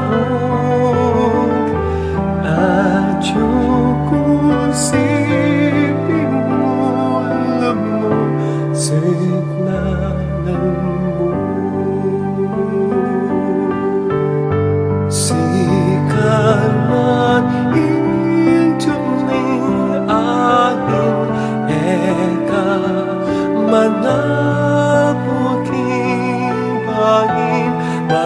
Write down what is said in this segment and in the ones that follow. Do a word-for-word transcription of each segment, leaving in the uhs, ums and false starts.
Alung atyu ku si pimulung mu, siknan mu. Sikanan ing tuming ain e ka manapu king bain ba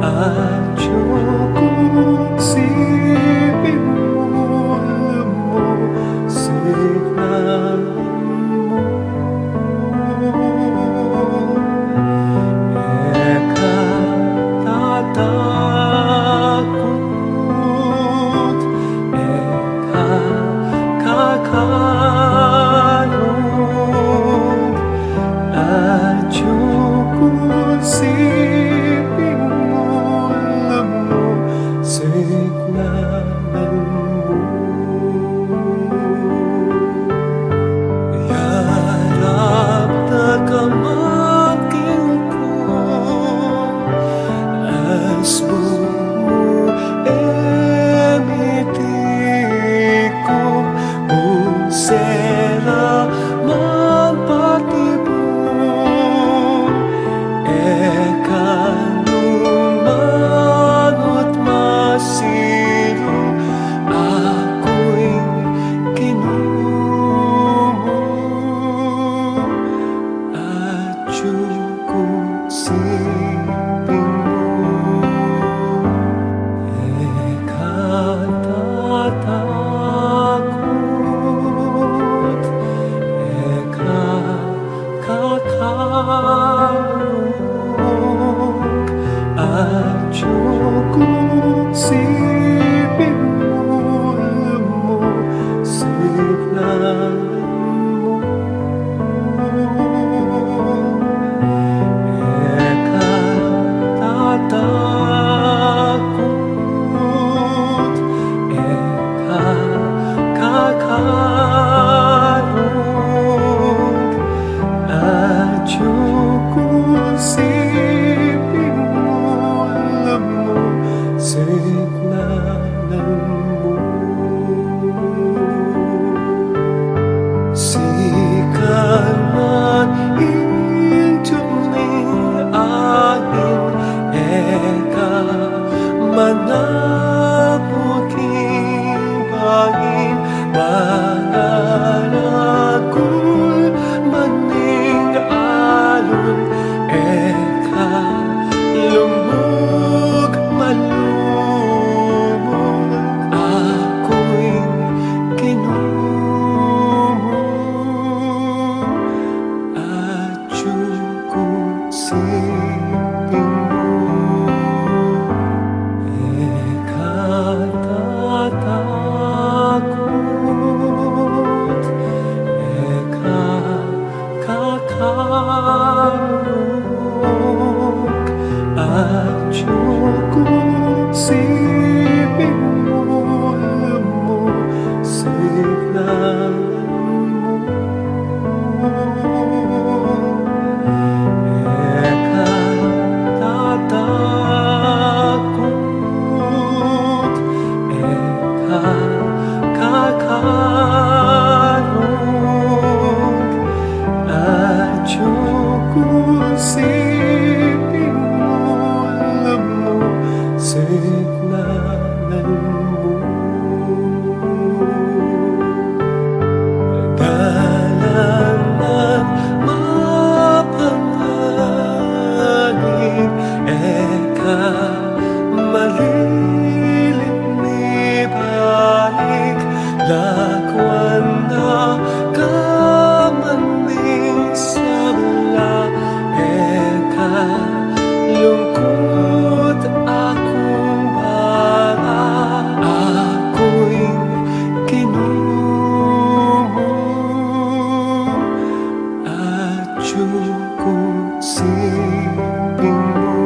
Atyu kung siping mu, lumusignan mu. E ka tatakut, e ka kakalung, atyu kung siping mu, lumusignan mu. Yarap na ka man king lugud, asbun mu e mitikum, nung sera man patibun, e ka lumanut masilu, aku ing Ginu mu. Atyu kung siping mu, e ka tatakut, e ka kakalung, atyu kung siping mu, lumusignan mu. E ka tatakut, e ka kakalung, atyu kung siping mu, lumusignan mu. Sikan man ing tuming angin, e ka manabuk ing bangin, mangaragul man ing alun, e ka lumuk malumuk, aku ing Ginu mu. Atyu kung siping mu, e ka tatakut, e ka kakalung, atyu kung siping mu, lumusignan mu. E ka tatakut, e ka kakalung, atyu kung siping mu, lumusignan mu. Dalan nang mapanganib, e ka malilit mibalik, lakwan na ka man ning sabla, e ka lungkut, aku ing bala, aku ing Ginu mu. Atyu kung siping mu,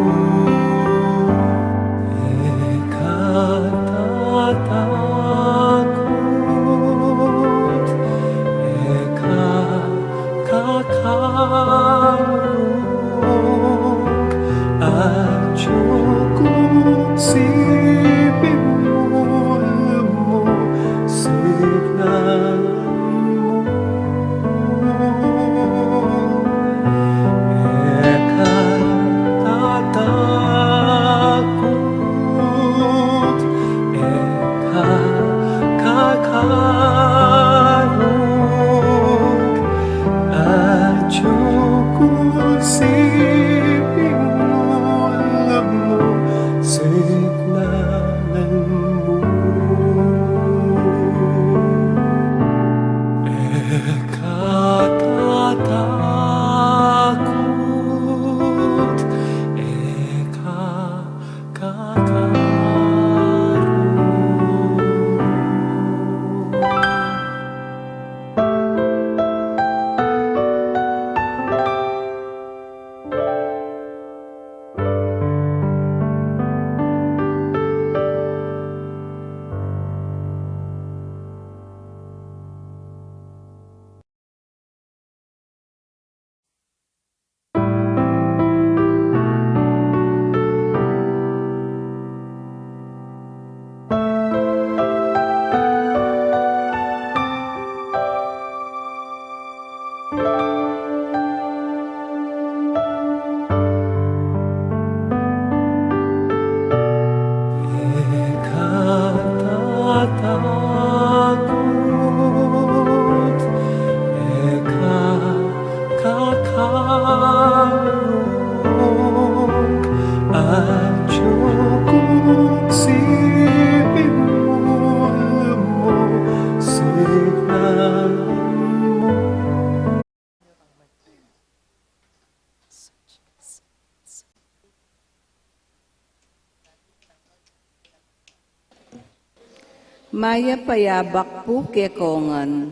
Mayap a yabak pu kekongan.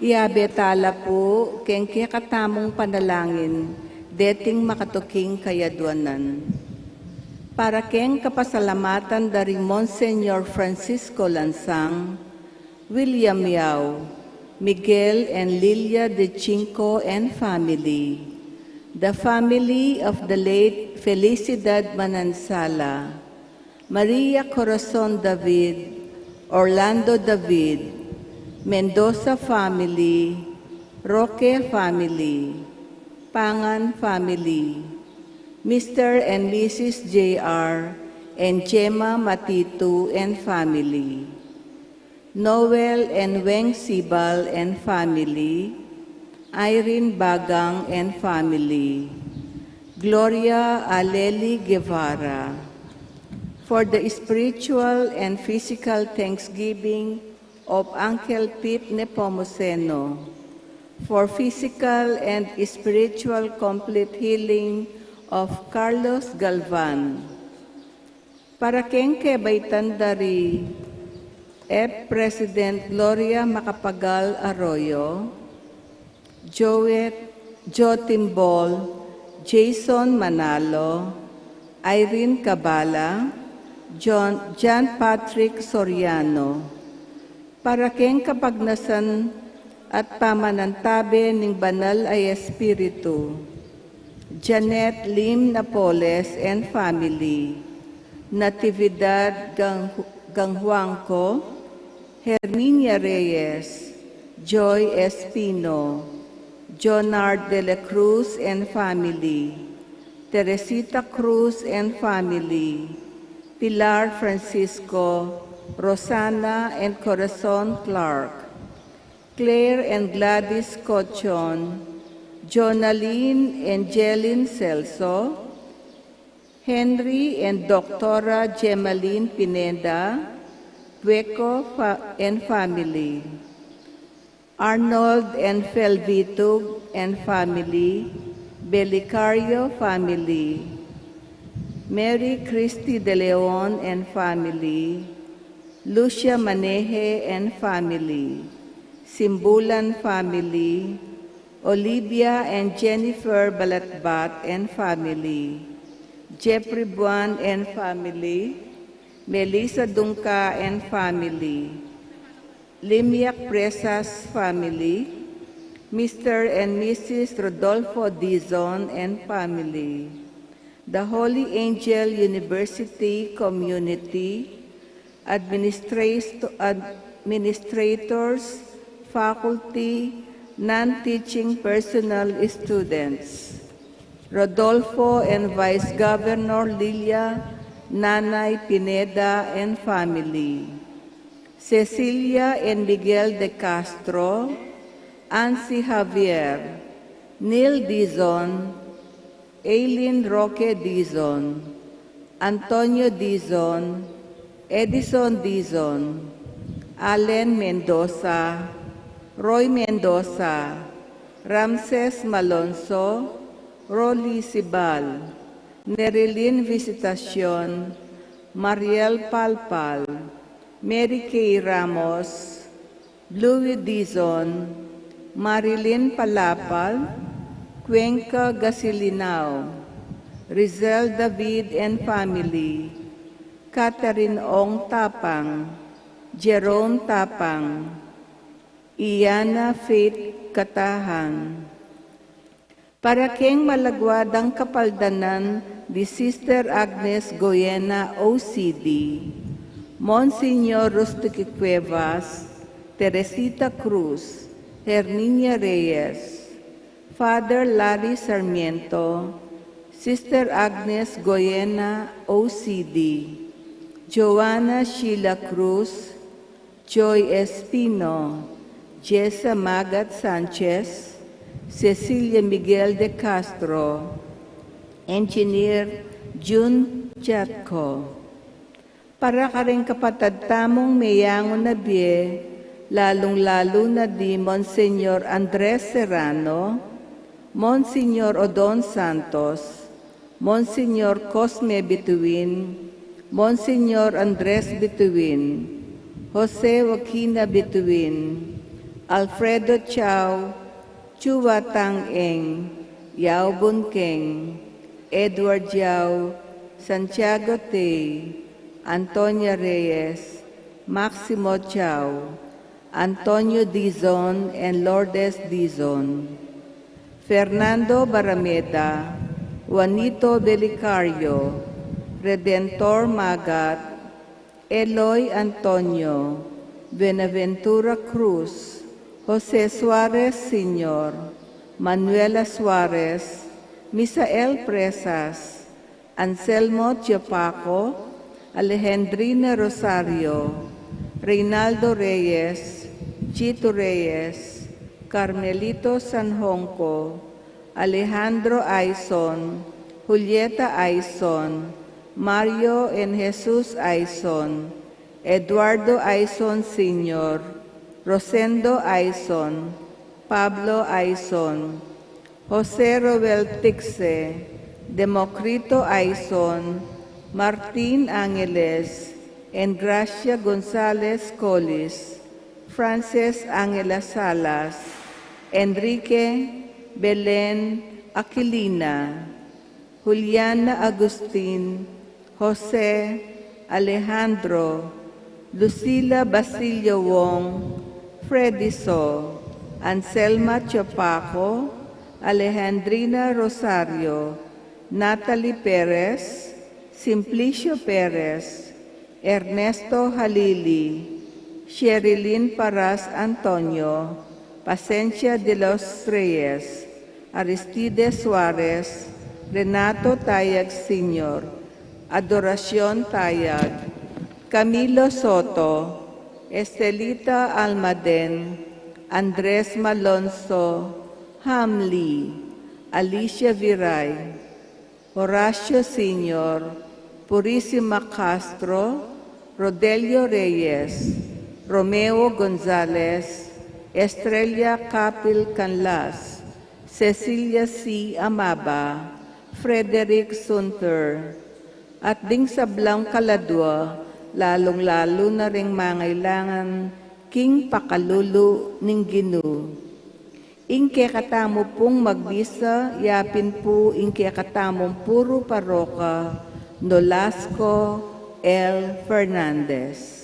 Iyabe tala pu keng kekatamung panalangin deting makatuking kayaduanan. Para keng kapasalamatan da ri Monsignor Francisco Lansang, William Yao, Miguel and Lilia de Chinco and family, the family of the late Felicidad Manansala, Maria Corazon David, Orlando David, Mendoza family, Roque family, Pangan family, Mister and Missus J R and Gemma Matitu and family, Noel and Weng Sibal and family, Irene Bagang and family, Gloria Aleli Guevara. For the spiritual and physical thanksgiving of Uncle Pete Nepomuceno, for physical and spiritual complete healing of Carlos Galvan. Para keng kebaitan da ri F President Gloria Macapagal Arroyo, Joet, Joe Timbol, Jason Manalo, Irene Cabala, John, John Patrick Soriano. Para keng kapagnasan at pamanantabe ning Banal a Espiritu, Janet Lim Napoles and family, Natividad Gang-, Ganghuangco, Herminia Reyes, Joy Espino, Jonard de la Cruz and family, Teresita Cruz and family, Pilar Francisco, Rosana and Corazon Clark, Claire and Gladys Cochon, Jonalyn and Jelin Celso, Henry and Doctora Gemaline Pineda, Gueco fa-, and family, Arnold and Felvitug and family, Belicario family, Mary Christie de Leon and family, Lucia Maneje and family, Simbulan family, Olivia and Jennifer Balatbat and family, Jeffrey Buan and family, Melissa Dungca and family, Limiak Presas family, Mister and Missus Rodolfo Dizon and family, the Holy Angel University community, administrat-, administrators, faculty, non-teaching personnel, students, Rodolfo and Vice Governor Lilia Nanay Pineda and family, Cecilia and Miguel de Castro, Ansi Javier, Neil Dizon, Aileen Roque Dizon, Antonio Dizon, Edison Dizon, Allen Mendoza, Roy Mendoza, Ramses Malonzo, Rolly Sibal, Nerilyn Visitacion, Mariel Palpal, Mary Kay Ramos, Louis Dizon, Marilyn Palapal, Cuenca Gasilinao, Rizel David and family, Catherine Ong Tapang, Jerome Tapang, Iana Faith Katahan. Para keng malagwa dang kapaldanan di Sister Agnes Goyena, O C D, Monsignor Rustico Cuevas, Teresita Cruz, Herminia Reyes, Father Larry Sarmiento, Sister Agnes Goyena, O C D, Joanna Sheila Cruz, Joy Espino, Jessa Magat Sanchez, Cecilia Miguel de Castro, Engineer Jun Jatco. Para kareng kapatad tamung meyangu na bie, lalung-lalu na di Monsignor Andres Serrano, Monsignor Odon Santos, Monsignor Cosme Bituin, Monsignor Andres Bituin, Jose Joaquina Bituin, Alfredo Chao, Chua Tang Eng, Yao Bun Keng, Edward Yao, Santiago Tei, Antonia Reyes, Maximo Chao, Antonio Dizon and Lourdes Dizon, Fernando Barameda, Juanito Belicario, Redentor Magat, Eloy Antonio, Buenaventura Cruz, Jose Suarez Senior, Manuela Suarez, Misael Presas, Anselmo Tiopaco, Alejandrina Rosario, Reynaldo Reyes, Chito Reyes, Carmelito Sanjonco, Alejandro Aison, Julieta Aison, Mario and Jesus Aison, Eduardo Aison Senior, Rosendo Aison, Pablo Aison, Jose Roel Tixe, Democrito Aison, Martin Angeles, and Gracia Gonzalez Colis, Frances Angela Salas, Enrique Belen Aquilina, Juliana Agustin, Jose, Alejandro, Lucila Basilio Wong, Freddy So, Anselma Chopaco, Alejandrina Rosario, Natalie Perez, Simplicio Perez, Ernesto Halili, Sherilyn Paras Antonio, Pasencia de los Reyes, Aristides Suarez, Renato Tayag Senior, Adoracion Tayag, Camilo Soto, Estelita Almaden, Andres Malonzo, Ham Lee, Alicia Viray, Horacio Senior, Purisima Castro, Rodelio Reyes, Romeo Gonzalez, Estrella Capil Canlas, Cecilia C. Amaba, Frederick Sunter, at ding sablang kaladua, lalung-lalu na ring mangailangan king pakalulu ning Ginu. Ing kekatamu pung magbisa, yapin pu ing kekatamung puru paroka, Nolasco L. Fernandez.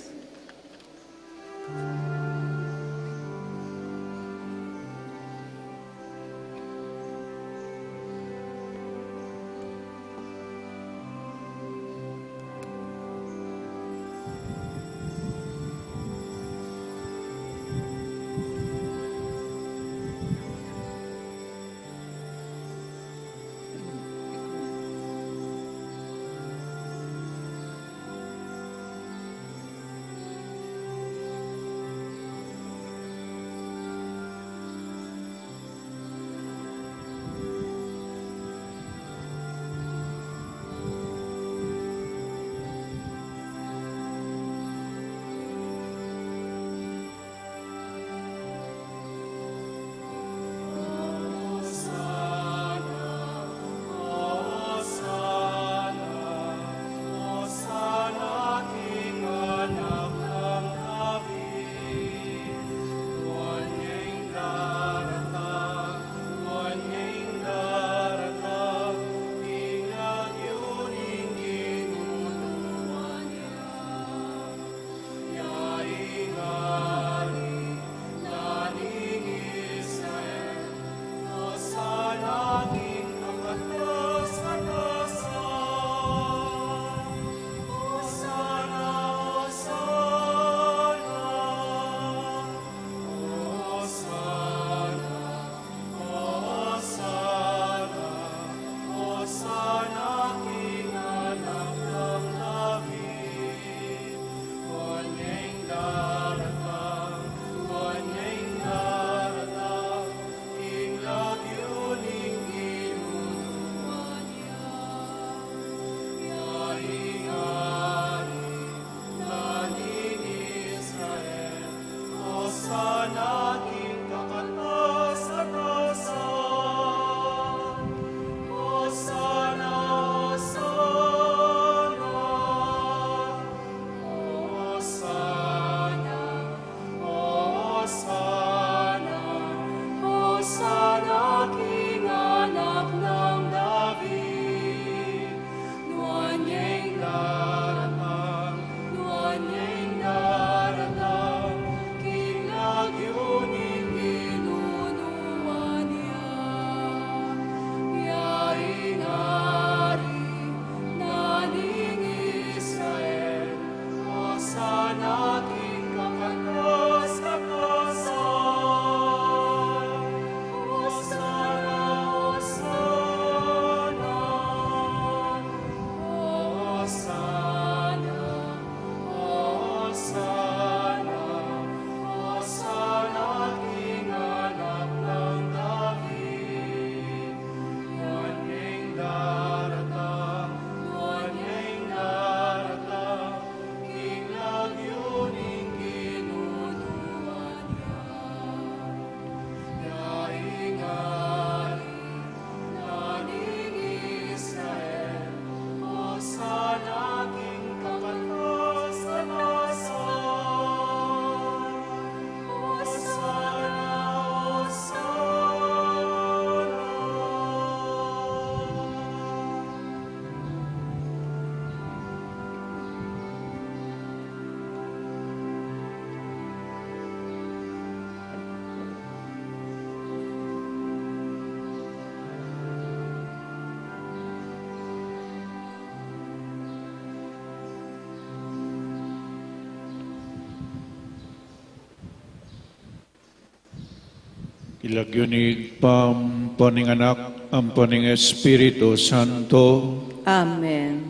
King lagyu ning Ibpa, ampo ning Anak, ampo ning Espiritu Santo. Amen.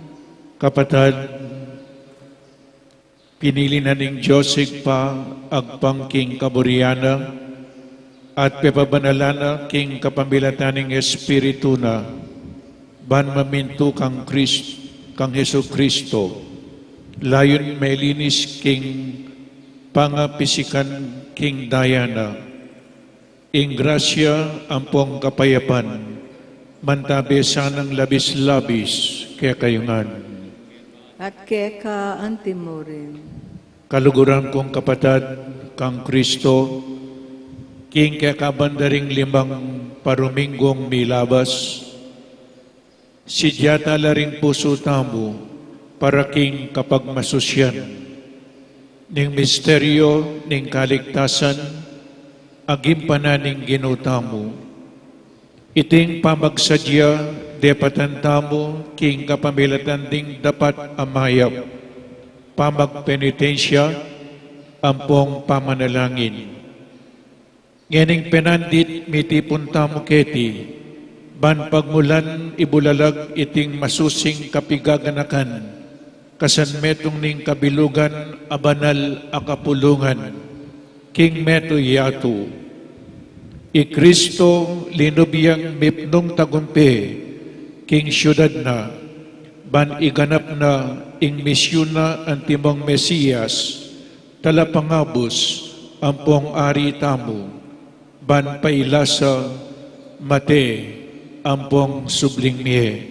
Kapatad, pinili na ning Dios Ibpa agpang king kaburian na, at pepabanalan na king kapamilatan ning Espiritu na, ban mamintu kang Kris-, kang Jesucristo, layun melinis king pangapisikan king daya na. Ing grasya ampong kapayapan, mantabe sanang labis-labis kekayu ngan. At keka antimurin. Kaluguran kung kapatad kang Kristo, king kekaban da ring limang paruminggung milabas, sidyata la ring pusu tamu para king kapagmasusyan ning misteryu ning kaligtasan a ginpanan ning Ginu tamu. Iting pamagsadya depatan tamu king kapamilatan ding dapat a mayap, pamagpenitensya, ampong pamanalangin. Ngening penandit mitipun tamu keti, ban pagmulan ibulalag iting masusing kapigaganakan, kasan metung ning kabilugan a banal a kapulungan, king metung yatu. I Kristo linub yang mipnung tagumpe, king syudad na, ban iganap na ing misyun na antimong Mesias, Talapangabus ampong Ari tamu, ban pailasa, mate, ampong subling mie.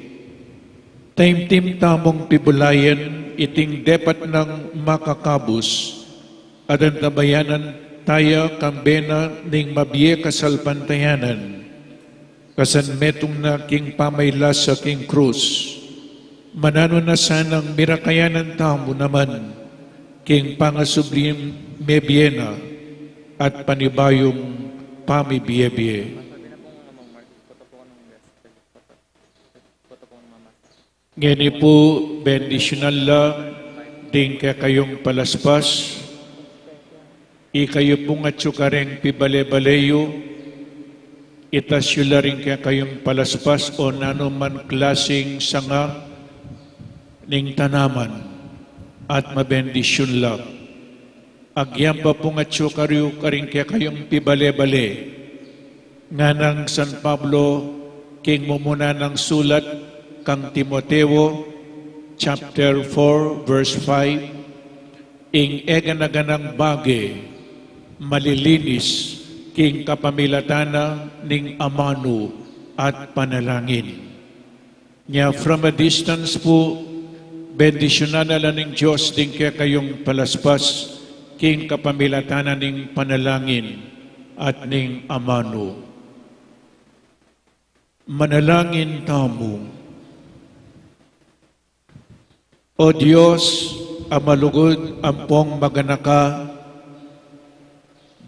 Taimtim tamung pibulayan iting depat nang makakabus, at antabayanan taya kambe na ning mabie kasalpantayanan. Kasan metung na king pamailasa king krus, mananu na sanang mirakayanan tamu naman king pangasubling mebie na at panibayung pamibie-bie. Ngeni pu, bendisyunan la ding kekayung palaspas. Ikayu pung atyu karing pibale-bale yu, itas yu la ring kekayung palaspas o nanu man klasing sanga ning tanaman, at mabendisyun la. Agyang pa pung atyu kayu karing kekayung pibale-bale. Nganang San Pablo king mumuna nang sulat kang Timoteo, chapter four, verse five, ing eganaganang bage, malilinis king kapamilatan na ning amanu at panalangin. Nya from a distance pu, bendisyunan na la ning Dios ding kekayung palaspas king kapamilatan na ning panalangin at ning amanu. Manalangin tamu. O Dios, a malugud ampong maganaka,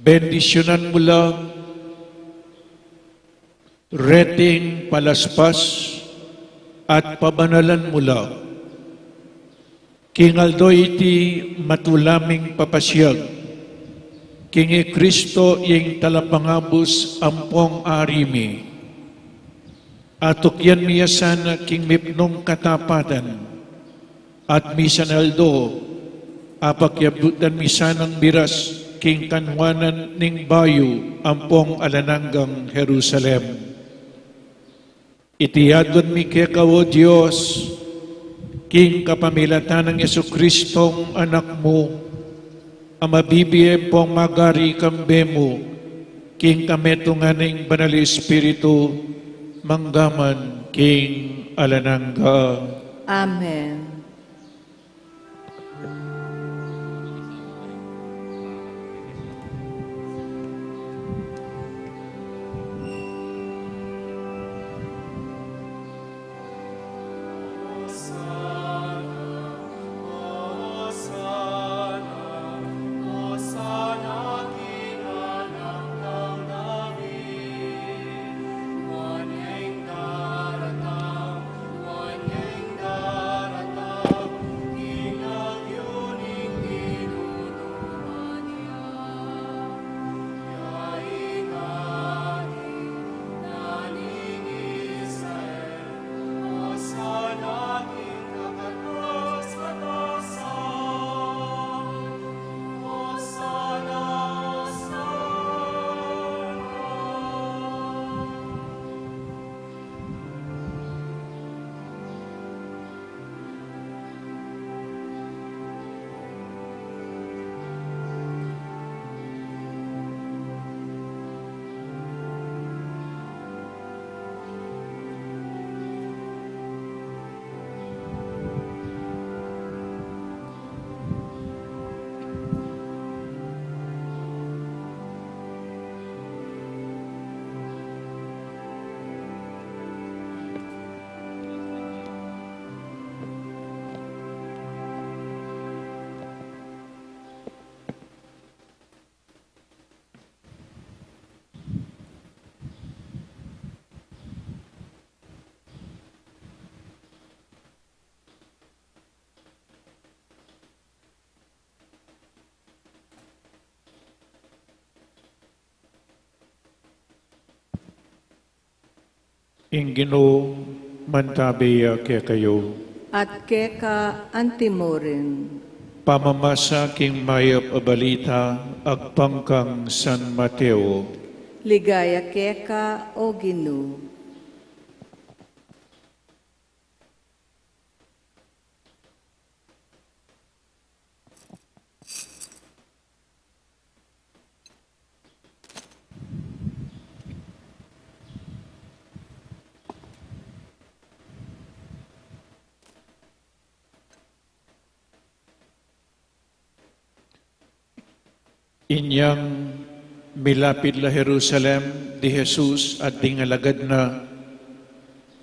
bendisyunan mu la reting palaspas at pabanalan mu la. King aldo iti matula ming papasiag, king i Kristo ing Talapangabus ampong Ari mi. Atukyan mi ya sana king mipnung katapatan, at misan aldo, apakyabutan mi sanang miras king kanuanan ning bayu ampong alang anggang Jerusalem. Iti adwan mi keka, o Dios, king kapamilatan nang Jesucristong Anak mu, a mabibie ampong magari kambe mu, king kametungan ning Banal Espiritu, mangga man king alang angga. Amen. Ing Ginu mantabi ya kekayu. At keka antimurin. Pamamasa king mayap a balita agpang kang San Mateo. Ligaya keka, O Ginu. Inyang milapit la Jerusalem di Jesus at ding alagad na,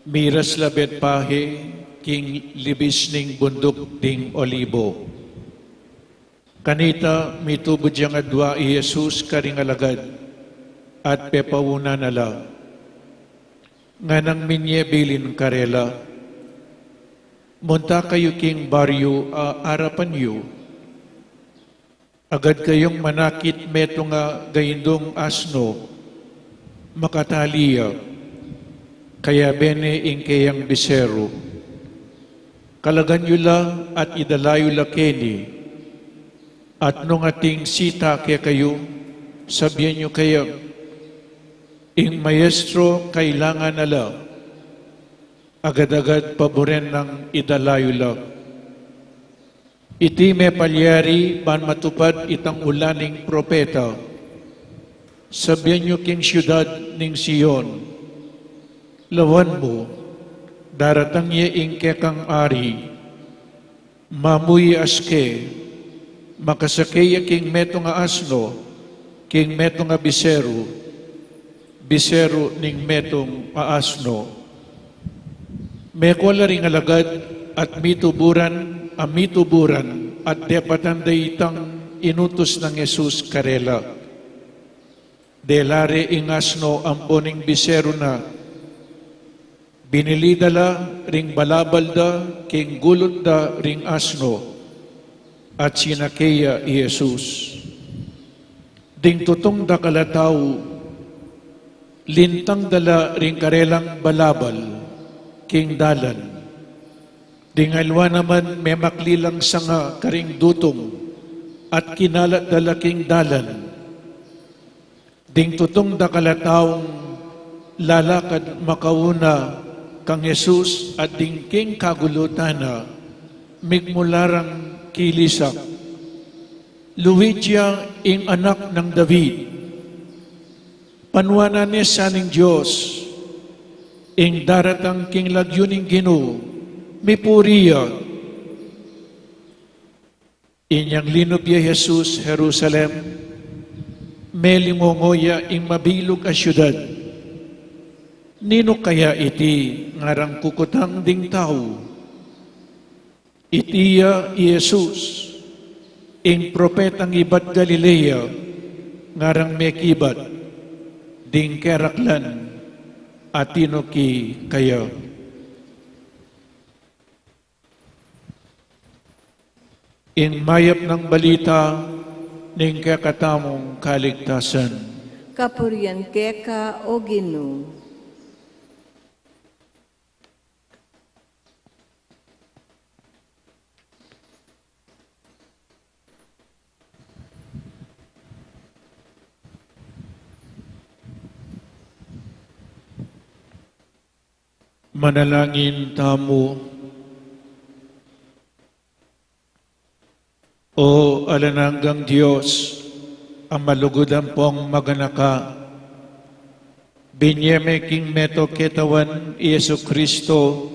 miras la Betfage, king libis ning bunduk ding Olibo. Kanita mitubud yang adua i Jesus karing alagad at pepauna na la. Nganang minye bilin karela, "Munta kayu king baryu a arapan yu. Agad kayung manakit metung a gaindung asno, makatali ya, kayabe ne ing keyang biseru. Kalagan yu la at idala yu la keni. At nung ating sita kekayu, sabian yu kaya, 'Ing Maestro kailangan na la.' Agad-agad paburen nang idala yu la. Iti mepalyari ban matupad itang ulan ning propeta. Sabian yu king siudad ning Sion, 'Lawan mu, daratang ya ing kekang ari. Mamuyaske, makasake ya king metung a asno, king metung a biseru, biseru ning metung a asno.'" Meko la ring alagad at mituburan a mituburan at depatan da itang inutus nang Jesus karela. Dela re ing asno ampo ning biseru na. Binili da la ring balabal da king gulut da ring asno, at sinake ya i Jesus. Ding tutung dakal a tau, lintang da la ring karelang balabal king dalan. Ding aliwa naman memakli lang sanga karing dutung at kinalat da la king dalan. Ding tutung dakal a taung lalakad makauna kang Jesus at ding king kagulutan na, migmula rang kilisak, "Luid ya ing Anak nang David! Panuanan ne sa ning Dios! Ing daratang king lagyu ning Ginu, mipuri ya!" Inyang linub ya Jesus Jerusalem, melingongo ya ing mabilug a siudad, "Ninu kaya iti ngarang Kukutang ding Tau? Iti ya i Jesus, ing propetang ibat Galilea, ngarang mekibat ding keraklan a tinuki kaya." Ing mayap nang balita ning kekatamung kaligtasan. Kapurian keka, O Ginu. Manalangin tamu. O alang anggang Dios, a malugud ampong maganaka, binye me king meto ketawan i Jesucristo,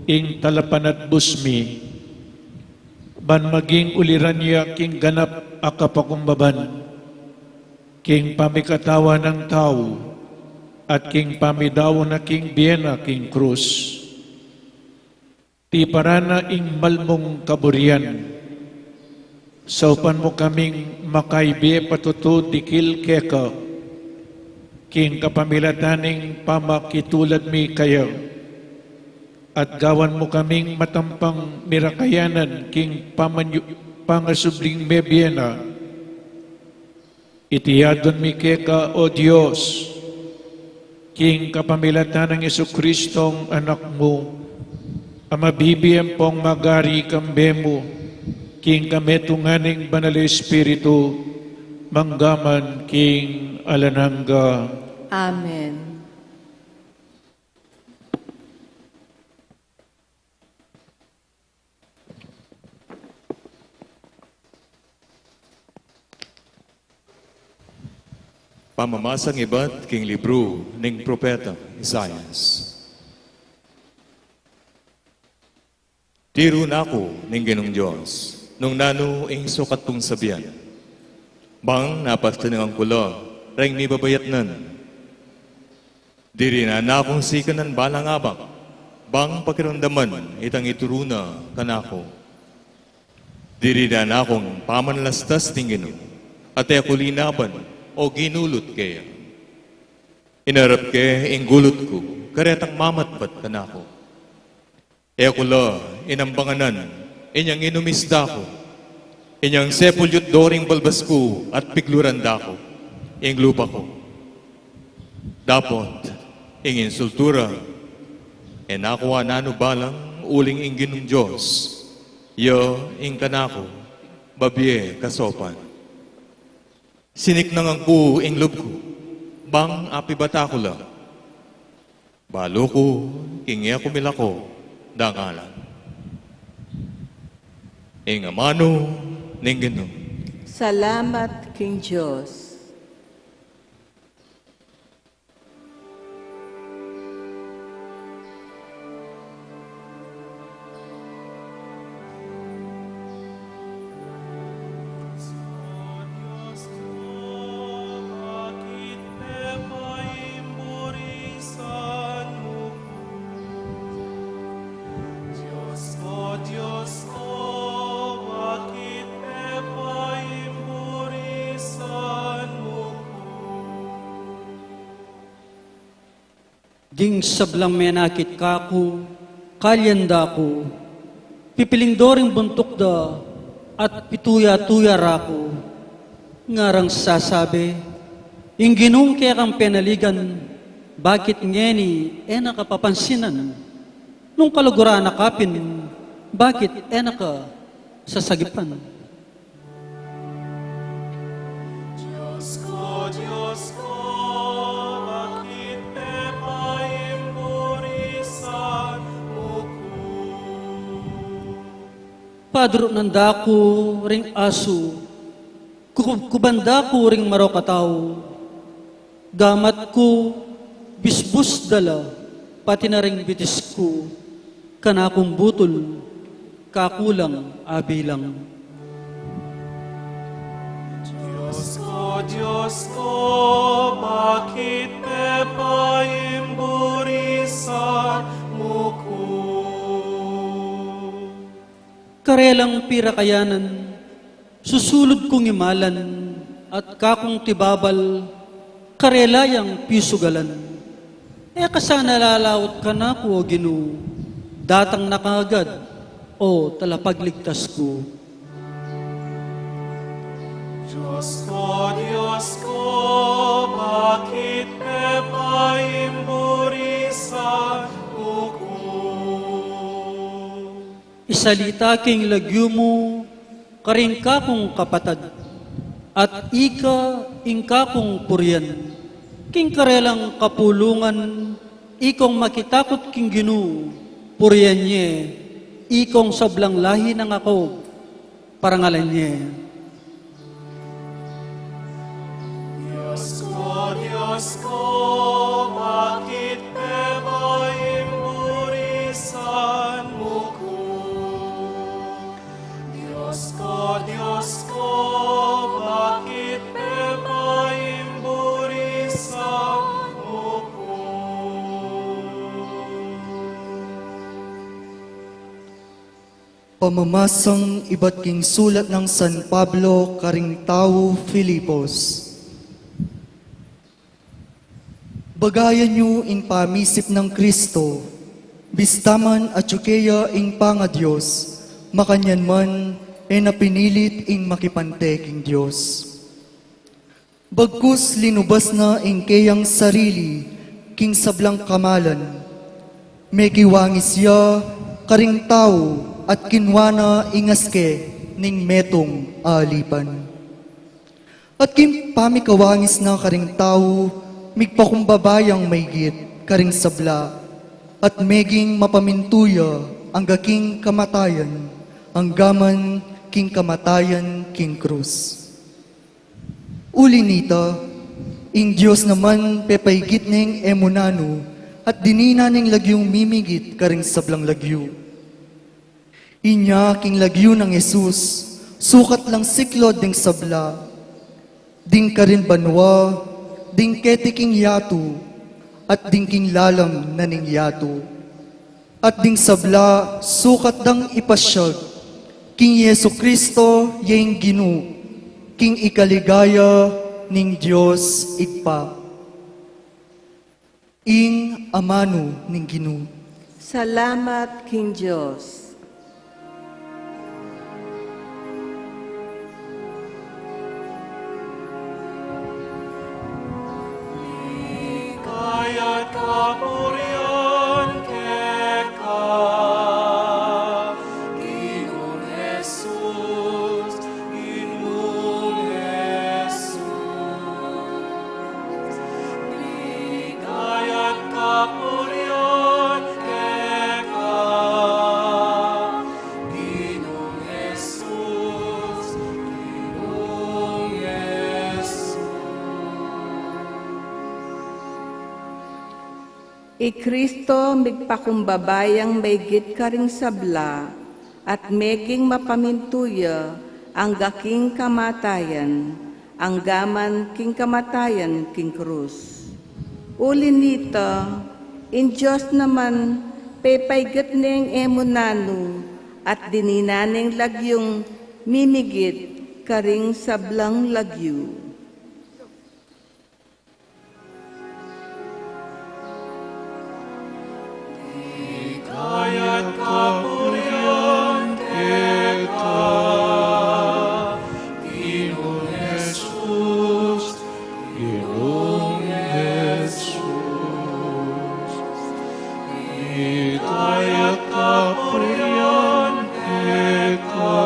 ing talapanatbus mi, ban maging uliran ya king ganap a kapakumbaban, king pamikatawan nang tau, at king pamidaun na king bie na king krus. Tiparan na ing malmung kaburian, saupan mu kaming makaibie patutu dikil keka, king kapamilatan ning pamakitulad mi kaya, at gawan mu kaming matampang mirakayanan king pamanyu-, pangasubling mebie na. Iti adwan mi keka, O Dios, King kapamilatan nang Jesucristong Anak mu, a mabibie ampong magari kambe mu, king kametungan ning Banal Espiritu, mangga man king alang angga. Amen. Pamamasang ibat king libru ning propeta Isaias. Tiru na ku ning Ginung Dios, nung nanu ing sukat kung sabian. Bang napatinangan ku la reng mibabayatnan. Dirinan na kung sikanan balang abak, bang pakiramdaman itang ituru na kanaku. Dirinan na kung pamanlastas ning Ginu, at e ku linaban o ginulut keya. Inarap ke ing gulut ku, karetang mamatbat kanaku. E ku la inambanganan inyang inumis da ku, inyang sepulyut do ring balbas ku at pigluran da ku ing lupa ku. Dapot ing insultu ra, e na ku nanu balang uling ing Ginung Dios, ya ing kanaku, babie kasaupan. Siniknangan ku ing lub ku, bang apibata ku la. Balu ku, king e ku milako dangalan. Ing amanu ning Ginu. Salamat king Dios. Ding sablang menakit kaku, kalyan da ku, pipiling do ring buntuk da, at pituya-tuya ra ku. Ngarang sasabi, ing Ginung kekang penaligan, bakit ngeni e na ka papansinan? Nung kaluguran na ka pin, bakit e na ka sasagipan? Dios ko, Dios ko, bakit me paimburisan mu ku? Padrunan da ku ring asu, kukubkuban da ku ring marok a tau. Gamat ku, bisbus da la, pati na ring bitis ku, kanakung butul, kaku lang abilang. Dios ko, Dios ko, bakit me paimburisan mu ku? Karelang pirakayanan, susulud kung imalan, at kakung tibabal, karela yang pisugalan. E ka sana lalaut kanaku, O Ginu, datang na kagad, O Talapagligtas ku. Dios ko, Dios ko, bakit me paimburisan mu ku? Isalita king lagyu mu karing kakung kapatad, at ika ing kakung purian. King karelang kapulungan, ikong makitakut king Ginu, purian ye, ikong sablang lahi nang Jacob, parangalan ye. Dios ko, Dios ko, bakit me paimburisan mu ku? Dios ko, Dios ko, bakit me paimburisan mu ku? Pamamasang ibat king sulat nang San Pablo karing tau Filipos. Bagayan yu ing pamisip nang Kristo, bista man atyu keya ing pangaDios, makanyan man e na pinilit ing makipante king Dios. Bagkus linubas na ing keyang sarili, King sablang kamalan, mekiwangis ya karing tau at kinua na ing aske ning metung a alipan. At king pamikawangis na karing tau, migpakumbaba yang maigit karing sabla, at meging mapamintu ya angga king kamatayan, anggaman king kamatayan king krus. Uli nita, ing Dios naman pepaigit neng e mu nanu, at dininan neng lagyung mimigit karing sablang lagyu. Inya king lagyu nang Jesus, sukat lang siklaud ding sabla, ding karin banua, ding keti king yatu, at ding king lalam na ning yatu. At ding sabla sukat dang ipasyag, king Jesu Cristo ya ing Ginu, king ikaligaya ning Dios Ibpa. Ing amanu ning Ginu. Salamat king Dios. Ligaya at kapurian keka, Ginung Jesus, Ginung Jesus. Ligaya at kapurian keka, Ginung Jesus, Ginung Jesus. I Cristo migpakumbaba yang maigit karing sabla, at meging mapamintu ya angga king kamatayan, anggaman king kamatayan king krus. Uli nita, ing Dios naman pepaigat neng e mu nanu, at dininan neng lagyung mimigit karing sablang lagyu. Ligaya at kapurian keka, Ginung Jesus, Ginung Jesus. Ligaya at kapurian keka,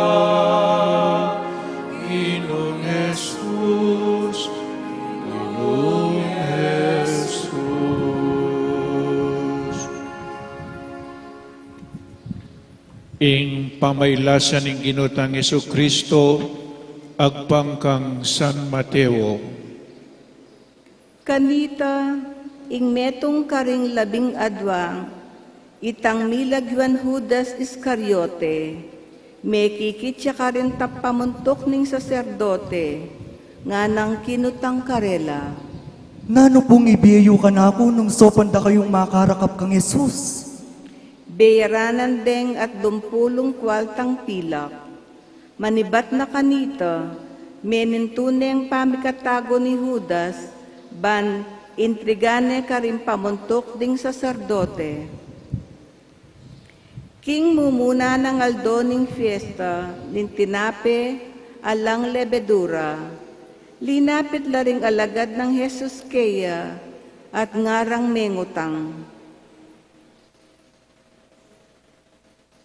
Ginung Jesus, Ginung Jesus. Ing pamailasan ning Ginu tang Jesu Cristo agpang kang San Mateo. Kanita, ing metung karing labing adua, itang milagyuan Judas Iscariote, mekikit ya karing tapamuntuk ning saserdote, nganang kinutang karela, "Nanu pung ibie yu kanaku nung saupan da kayung makarakap kang Jesus?" Beyaranan deng atlumpulung kualtang pilak. Manibat na kanita, memintu neng pamikatago ni Judas, ban intriga ne karing pamuntuk ding saserdote. King mumuna nang aldo ning fiesta ning tinape alang lebedura, linapit la ring alagad nang Jesus keya at ngarang mengutang,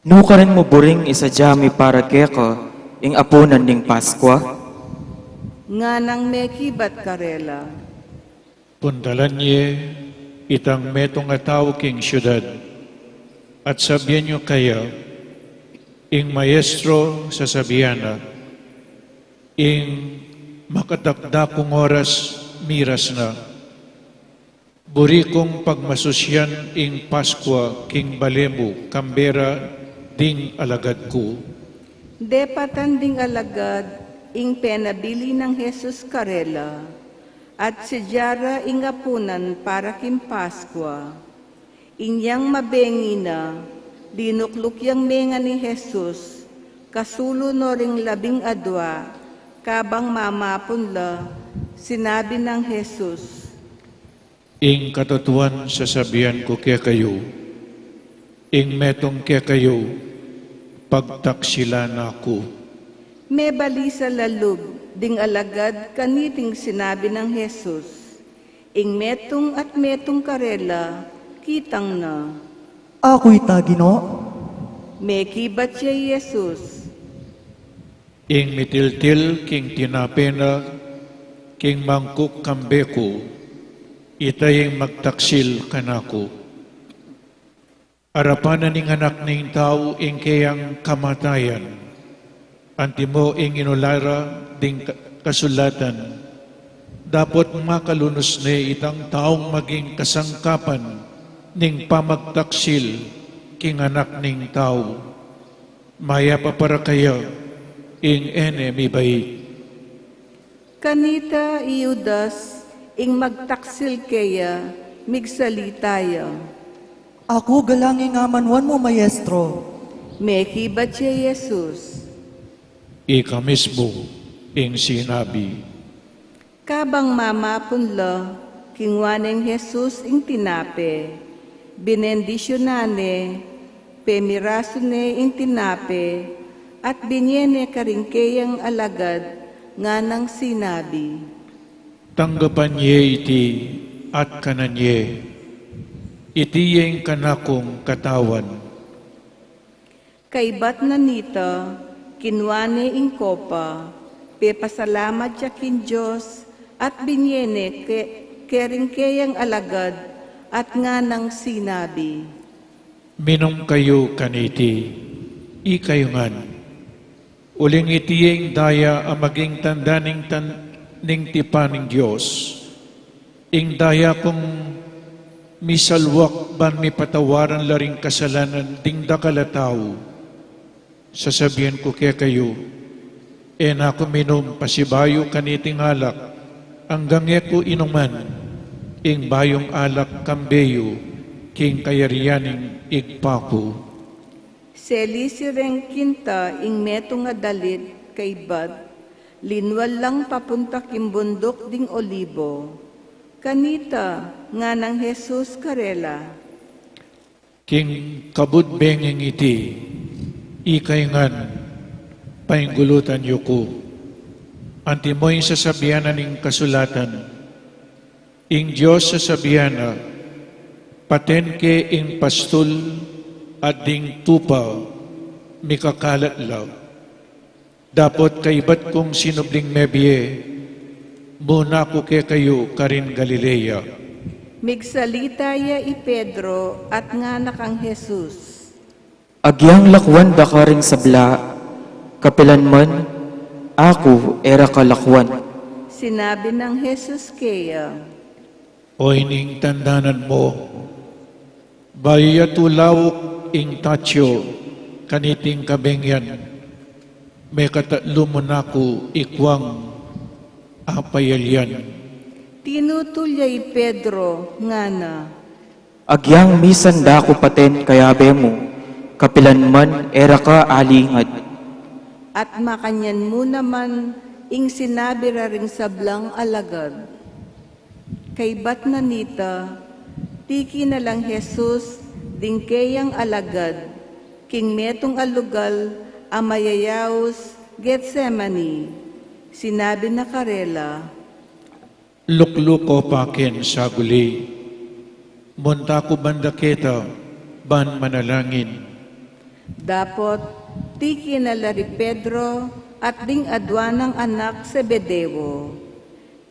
"Nukarin mu buring isadia mi para keka ing apunan ning Paskua?" Nganang mekibat karela, "Puntalan ye itang metung a tau king siudad, at sabian yu keya, 'Ing Maestro sasabian na, ing makatakda kung oras miras na. Buri kung pagmasusian ing Paskua king bale mu kambe ra ding alagad ku.'" Depatan ding alagad ing penabilin nang Jesus karela, at sidia ra ing apunan para king Paskua. Inyang mabengi na, linukluk yang mengan i Jesus, kasulu no ring labing adua, kabang mamapun la, sinabi nang Jesus, "Ing katutuan sasabian ku kekayu, ing metung kekayu, pagtaksilan na ku." Mebalisa la lub ding alagad kaniting sinabi nang Jesus, Ing metung at metung karela kitang na. Aku ita, Ginu. Mekibat ya i Jesus. Ing mitiltil king tinape na king mangkuk kambe ku, ita ing magtaksil kanaku. Arapan na ning Anak ning Tau ing keyang kamatayan, antimo ing inulara ding ka-, kasulatan, dapot makalunus ne itang taung maging kasangkapan ning pamagtaksil king Anak ning Tau. Mayap a para kaya ing e ne mibait. Kanita i Judas, ing magtaksil keya, migsalita ya. Aku galang ing amanuan mu, Maestro. Mekibat ya i Jesus. Ika mismu ing sinabi. Kabang mamapun la, kinua neng Jesus ing tinape, binendisyunan ne, pemirasu ne ing tinape, at binie ne karing keyang alagad, nganang sinabi. Tanggapan ye iti at kanan ye. Iti ya ing kanakung katawan. Kaybat na nita, kinua ne ing kopa, pepasalamat ya king Dios, at binie ne ke-, kering keyang alagad, at nganang sinabi. Minum kayu kaniti, ikayu ngan. Uling iti ing daya a maging tanda ning tan-, ning tipan ning Dios. Ing daya kung misalwak ban mipatawaran la ring kasalanan ding dakal a tau. Sasabian ku kekayu, e na ku minum pasibayu kaniting alak, anggang e ku inuman ing bayung alak kambe yu king kayarian ning Ibpa ku. Selisi reng kinta ing metung a dalit kaybat, linwal lang papunta king bunduk ding Olibo. Kanita, nganang Jesus karela. King kabud bengeng iti, ikayu ngan, painggulutan yu ku. Antimo ing sasabian na ning kasulatan, ing Dios sasabian na, paten ke ing pastul at ding tupa mikakalat la. Dapot kaybat kung sinubling mebie, muna ku kekayu karin Galilea. Migsalita ya i Pedro at ngana kang Jesus. Agyang lakwan da ka ring sabla, kapilan man aku e ra ka lakwan. Sinabi nang Jesus keya. O ining tandanan mu, bayu ya tulauk ing tatsu kaniting kabeng yan, mekatatlu mu na ku ikwang apayalian. Tinutul ya i Pedro, ngana. Agyang misan da ku paten kayabe mu, kapilan man e ra ka alingad. At makanyan mu naman ing sinabi ra ring sablang alagad. Kaybat na nita, tiki na lang Jesus ding keyang alagad king metung a lugal a mayayaus Getsemani. Sinabi na karela. Lukluk ko pa ken saguli, munta ku banda keta ban manalangin. Dapot tiki na la ri Pedro at ding adua nang anak Zebedeo.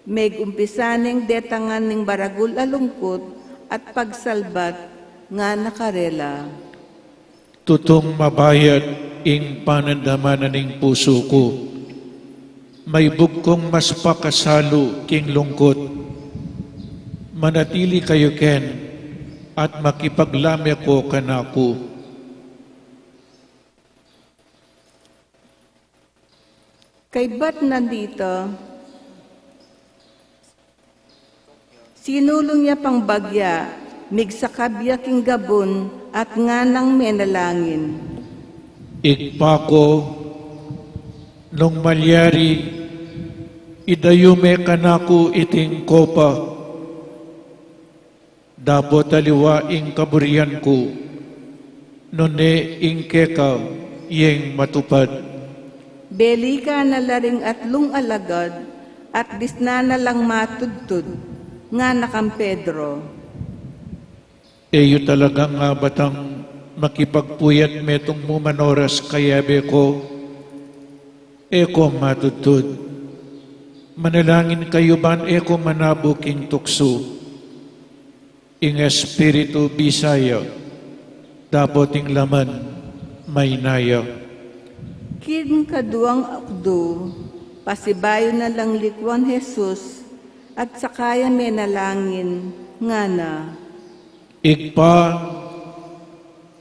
Megumpisa neng detangan ning baragul a lungkut at pagsalbat, ngana karela. Tutung mabayat ing panandaman na ning pusu ku. Maibug kung mas pakasalu king lungkut. Manatili kayu ken at makipaglame ko kanaku. Kaybat na dita, sinulung ya pang bagya, migsakab ya king gabun at nganang menalangin. Ibpa ku, nung malyari, idayu me kanaku iting kopa. Dapot aliwa ing kaburian ku, nune ing keka yeng matupad. Belikan na la ring atlung alagad at disnan na lang matudtud. Ngana kang Pedro, "E yu talagang abatang makipagpuyat metung mu man oras kayabe ku? E ku matudtud. Manalangin kayu ban e ku manabu king tuksu. Ing espiritu bisa ya, dapot ing laman maina ya." King kaduang ukdu, pasibayu na lang likuan Jesus, at saka ya menalangin, ngana, "Ibpa,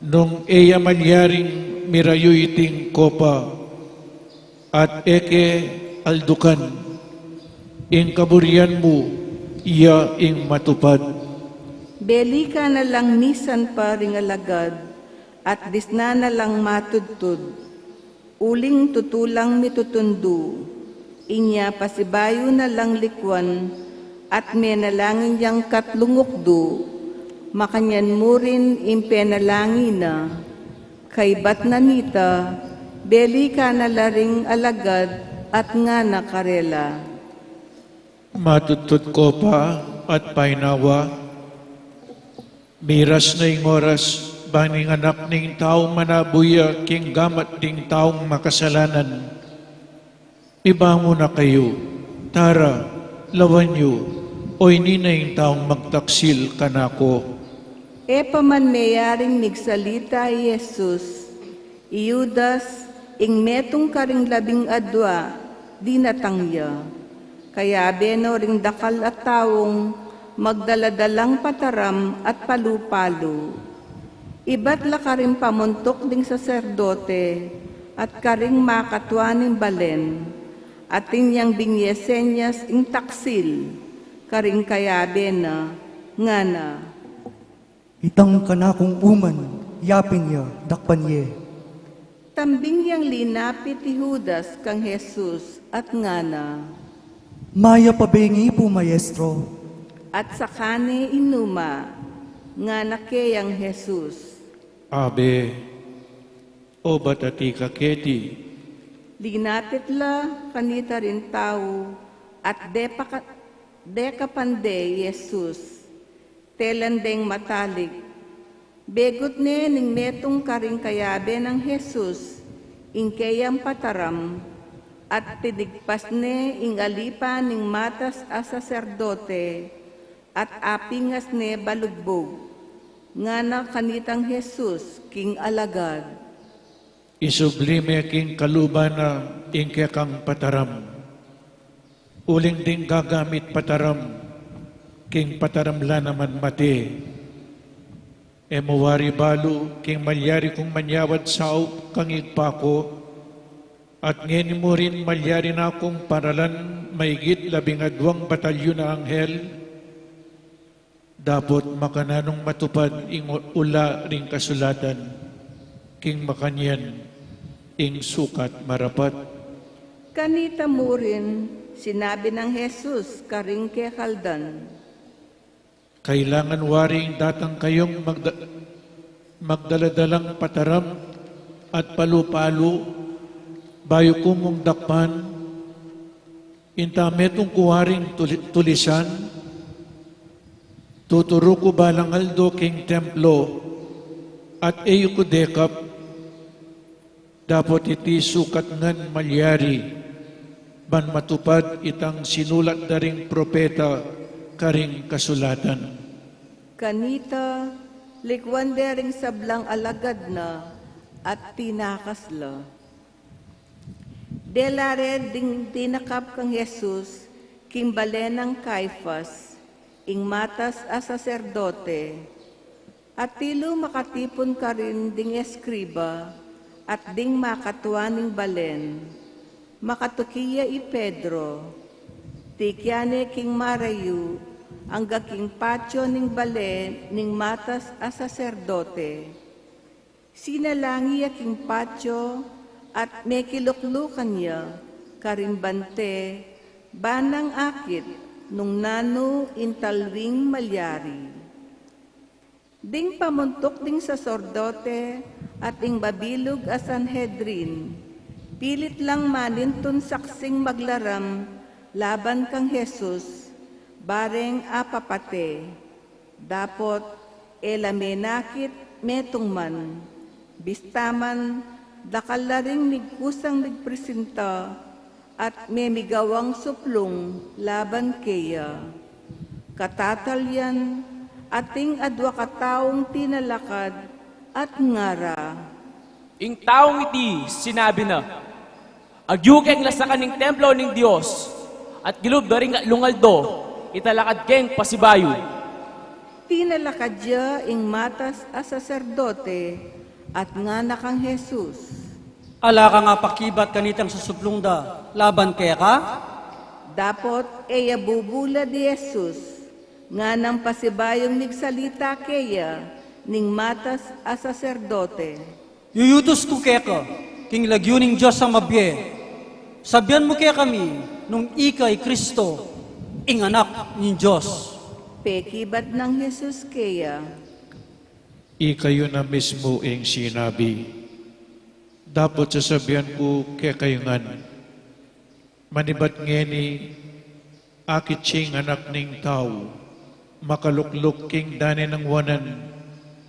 nung e ya malyaring mirayu iting kopa, at e ke aldukan, ing kaburian mu ya ing matupad." Belikan na lang misan pa ring alagad, at disnan na lang matudtud. Uling tutu lang mitutundu. Inya pasibayu na lang likuan, at menalangin yang katlung ukdu, makanyan mu rin ing penalangin na. Kaybat na nita, belikan na la ring alagad at ngana karela, "Matudtud ko pa at painawa, miras na ing oras ban ing Anak ning Tau manabu ya king gamat ding taung makasalanan. Mibangun na kayu, tara, lawan yu, oyni na ing taung magtaksil kanaku." E pa man meyaring migsalita i Jesus, i Judas, ing metung karing labing adua, dinatang ya. Kayabe no ring dakal a taung magdala-dalang pataram at palu-palu. Ibat la karing pamuntuk ding saserdote at karing makatua ning balen, atin yang binye senyas ing taksil karing kayabe na, ngana, "Itang kanakung uman, yapin ya, dakpan ye." Tambing yang linapit i Judas kang Jesus at ngana, "Mayap a bengi pu, Maestro." At saka ne inuma, ngana keng Jesus, "Abe, obat ati ka keti." Linapit la kanita ring tau at depaka-, dekapan de i Jesus. Telan deng matalik. Begut ne ning metung karing kayabe nang Jesus ing keyang pataram, at tinigpas ne ing alipan ning matas a saserdote, at apingas ne balugbug. Ngana kanitang Jesus king alagad, "Isubli me king kaluban na ing kekang pataram. Uling ding gagamit pataram king pataram la naman mate. E mu wari balu king malyari kung manyawad saup kang Ibpa ku, at ngeni mu rin malyari na kung paralan maigit labing aduang batalyun a anghel? Dapot makananung matupad ing ula ring kasulatan, king makanyan ing sukat marapat." Kanita mu rin sinabi nang Jesus karing kekaldan, "Kailangan waring datang kayung magda-, magdala-dalang pataram at palu-palu, bayu ku mung dakpan. Inta metung ku waring tuli-, tulisan, tuturu ku balang aldo king templo, at e yu ku dekap. Dapot iti sukat ngan malyari, ban matupad itang sinulat da ring propeta karing kasulatan." Kanita, likuan de ring sablang alagad na, at tinakas la. Dela re ding dinakap kang Jesus king bale nang Caifas, ing matas a saserdote. Atilu makatipun karin ding eskriba at ding makatua ning balen. Makatuki ya i Pedro. Tikyan ne king marayu angga king patio ning bale ning matas a saserdote. Sinalangi ya king patio at mekiluklukan ya karing bante, ban nang akit nung nanu ing talwing malyari. Ding pamuntuk ding saserdote at ing mabilug a Sanhedrin, pilit lang manintun saksing maglaram laban kang Jesus, bareng apapate, dapot e la menakit metung man. Bista man, dakal la ring migkusang migpresinta at memigawang suplung laban keya. Katatalyan, ating adua kataung tinalakad at ngara, Ing taung iti sinabi na, "Agyu keng lasakan ing templo ning Dios, at kilub da ring atlung aldo, italakad keng pasibayu." Tinalakad ya ing matas a saserdote at ngana kang Jesus, "Ala kang apakibat kanitang susuplung da laban keka?" Dapot e ya bubulad i Jesus, nganang pasibayung migsalita keya ning matas a saserdote, "Yuyutus ku keka king lagyu ning Dios a mabie. Sabian mu kekami nung ika i Kristo, ing Anak ning Dios." Pekibat nang Jesus keya, "Ikayu na mismu ing sinabi. Dapot sasabian ku kekayu ngan, manibat ngeni, akit ya ing Anak ning Tau makalukluk king dane nang wanan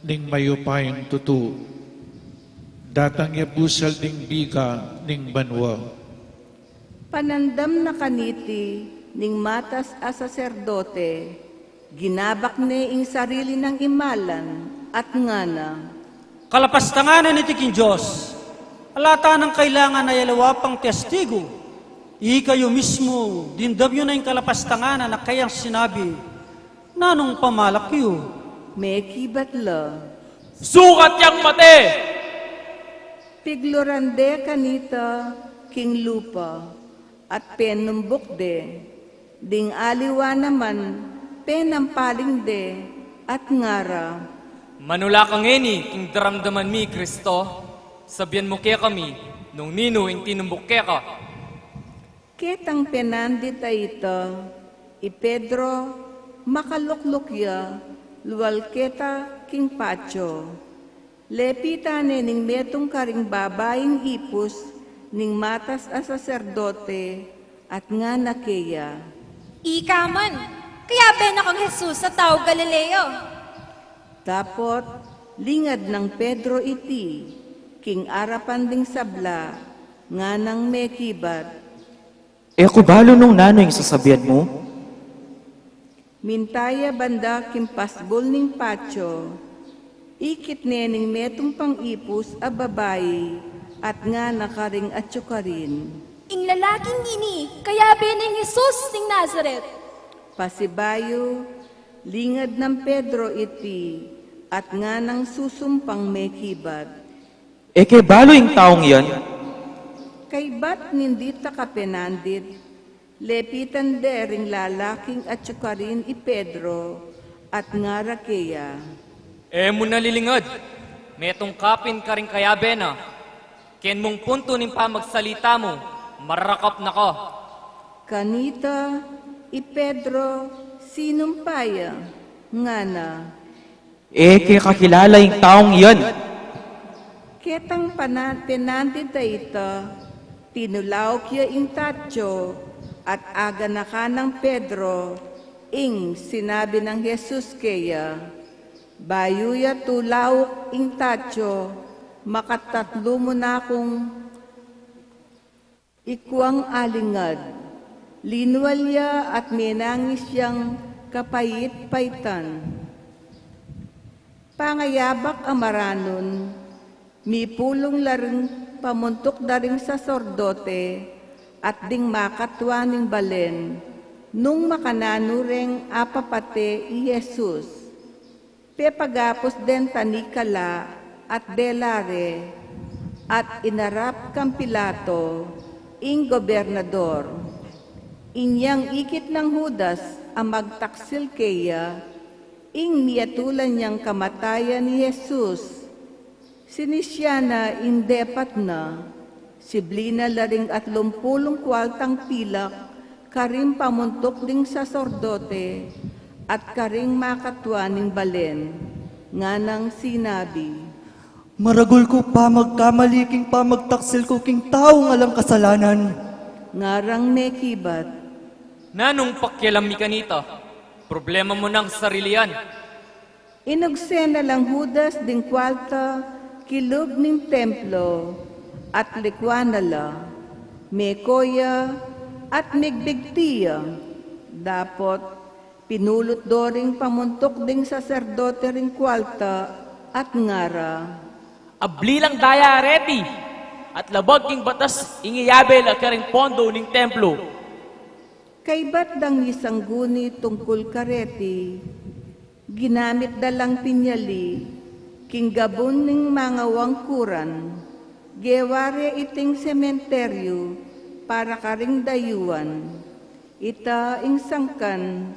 ning mayupayang tutu. Datang ya busal ding biga ning banua." Panandam na kaniti ning matas a saserdote, ginabak ne ing sarili nang imalan at ngana, "Kalapastanganan iti king Dios. Ala ta nang kailangan a yalawa pang testigu. Ikayu mismu, dimdam yu na ing kalapastanganan a kayang sinabi. Nanung pamalak yu?" Mekibat la, "Sukat yang mate!" Pigluran de kanita king lupa at penumbuk de. Ding aliwa naman, penampaling de at ngara, "Manula ka ngeni king daramdaman mi, Kristo. Sabian mu kekami nung ninu ing tinumbuk keka." Ketang penandit a ita, i Pedro makalukluk ya lual keta king patio. Lepitan ne ning metung karing babaing ipus ning matas a saserdote at ngana keya, "Ika man, kayabe na kang Jesus a tau Galileo." Dapot lingad nang Pedro iti king arapan ding sabla, nganang mekibat, "E ku balu nung nanu ing sasabian mu." Minta ya banda king pasbul ning patio, ikit ne ning metung pang ipus a babai at ngana karing atyu karin, "Ing lalaking ini, kayabe neng Jesus ning Nazaret." Pasibayu, lingad nang Pedro iti at nganang susumpang mekibat, "E ke balu ing taung iyan." Kaybat ning dita kapenandit, lepitan de ring lalaking atyu karin i Pedro at ngara keya, "E mu na lilingad, metung ka pin karing kayabe na. Ken mung puntu ning pamagsalita mu, mararakap na ka." Kanita, i Pedro sinumpa ya, ngana, "E ke kakilala ing taung iyan." Ketang pana-, penandit a ita, tinulauk ya ing tatyo at aganakan nang Pedro ing sinabi nang Jesus keya. Bayu ya tulauk ing tatyo, makatatlu mu na kung ikuang alingad. Linual ya at menangis yang kapait-paitan. Pangayabak a maranun, mipulung la ring pamuntuk da ring saserdote at ding makatua ning balen, nung makananu reng apapate i Jesus. Pepagapus den tanikala at dela re, at inarap kang Pilato, ing gobernador. Inyang ikit nang Judas a magtaksil keya, ing miyatulan yang kamatayan i Jesus. Sinisya na ing depat na, sibli na la ring atlumpulung kuartang pilak karing pamuntuk ding saserdote at karing makatua ning balen, nganang sinabi, "Maragul ku pa magkamali king pamagtaksil ku king taung alang kasalanan." Ngarang mekibat, "Nanung pakialam mi kanita?" Problema mu nang sarili yan. Inugse na lang Judas ding kualta kilub ning templo at likuan na la, meko ya at migbigti ya. Dapot pinulut do ring pamuntuk ding saserdote ring kualta at ngara, "Abli lang daya reti at labag king batas ing iyabe la karing pondo ning templo." Kaybat dang misangguni tungkul kareti, ginamit da lang pinyali king gabun ning mangawangkuran, gewa re iting sementeryu para karing dayuan. Ita ing sangkan,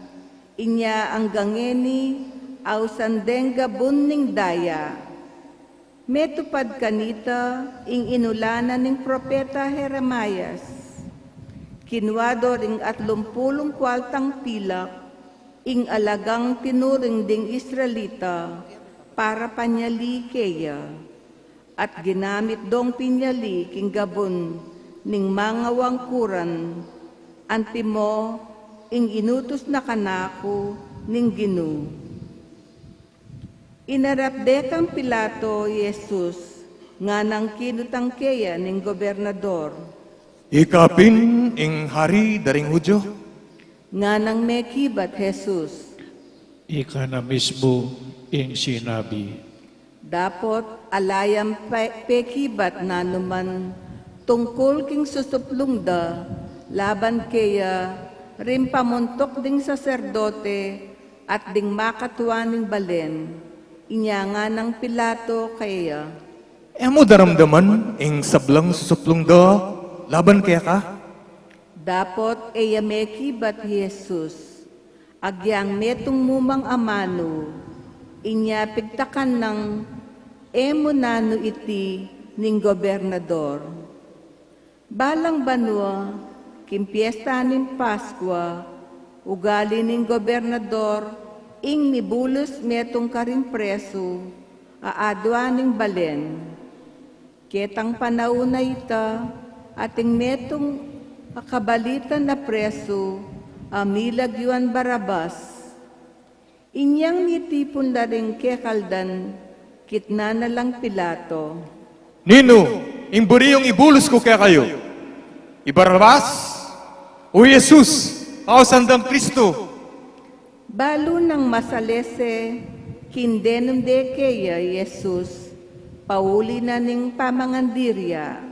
inya anggang ngeni ausan deng gabun ning daya. Metupad kanita ing inulanan ning propeta Jeremias. Kinua do ring atlumpulung kualtang pilak ing alagang tinuring ding Israelita para panyali keya, at ginamit dong pinyali king gabun ning mangawangkuran, antimo ing inutus na kanaku ning Ginu. Inarap de kang Pilato i Jesus, nganang kinutang keya ning gobernador, "Ika pin ing hari da ring Judio?" Nganang mekibat Jesus, "Ika na mismu ing sinabi." Dapot ala yang pe-, pekibat nanuman tungkul king susuplung da laban keya ring pamuntuk ding saserdote at ding makatua ning balen. Inya nganang Pilato keya, "E mu daramdaman ing sablang susuplung da laban keka?" Dapot e ya mekibat i Jesus, agyang metung mu mang amanu. Inya pigtakan nang e mu nanu iti ning gobernador. Balang banua, king piesta ning Paskua, ugali ning gobernador ing mibulus metung karing presu a adua ning balen. Ketang panaun a ita, ating metung a kabalitan a presu a milagyuan Barabas. Inyang mitipun la ring kekaldan, kitnan na lang Pilato, "Ninu ing buri yung ibulus ku kekayu? I Barabas o i Jesus a ausan dang Kristu?" Balu nang masalese king denum de keya i Jesus, pauli na ning pamangandirya.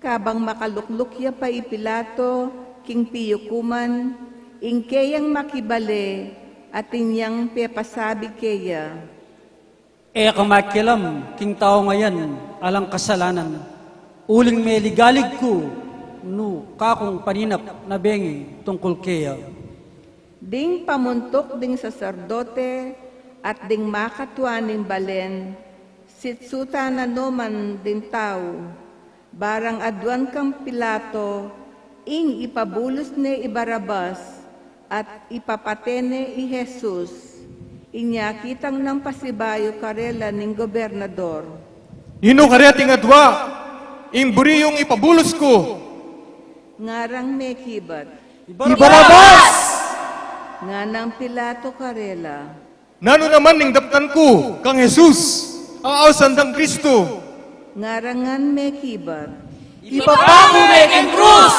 Kabang makalukluk ya pa i Pilato king piyukuman, ing keyang makibale atin yang pepasabi keya, "E ka makialam king taung ayan alang kasalanan, uling meligalig ku nu kakung paninap na bengi tungkul keya." Ding pamuntuk ding saserdote at ding makatua ning balen, sitsutan na no man ding tau. Barang aduan kang Pilato ing ipabulus ne i Barabas at ipapate ne i Jesus. Inya kitang nang pasibayu karela ning gobernador, "Ninu kareting adua ing buri yung ipabulus ku?" Ngarang mekibat, "I Barabas!" Nganang Pilato karela, "Nanu naman ing daptan ku kang Jesus a ausan dang Kristu?" Ngarang ngan mekibat, "Ipapaku me king krus!"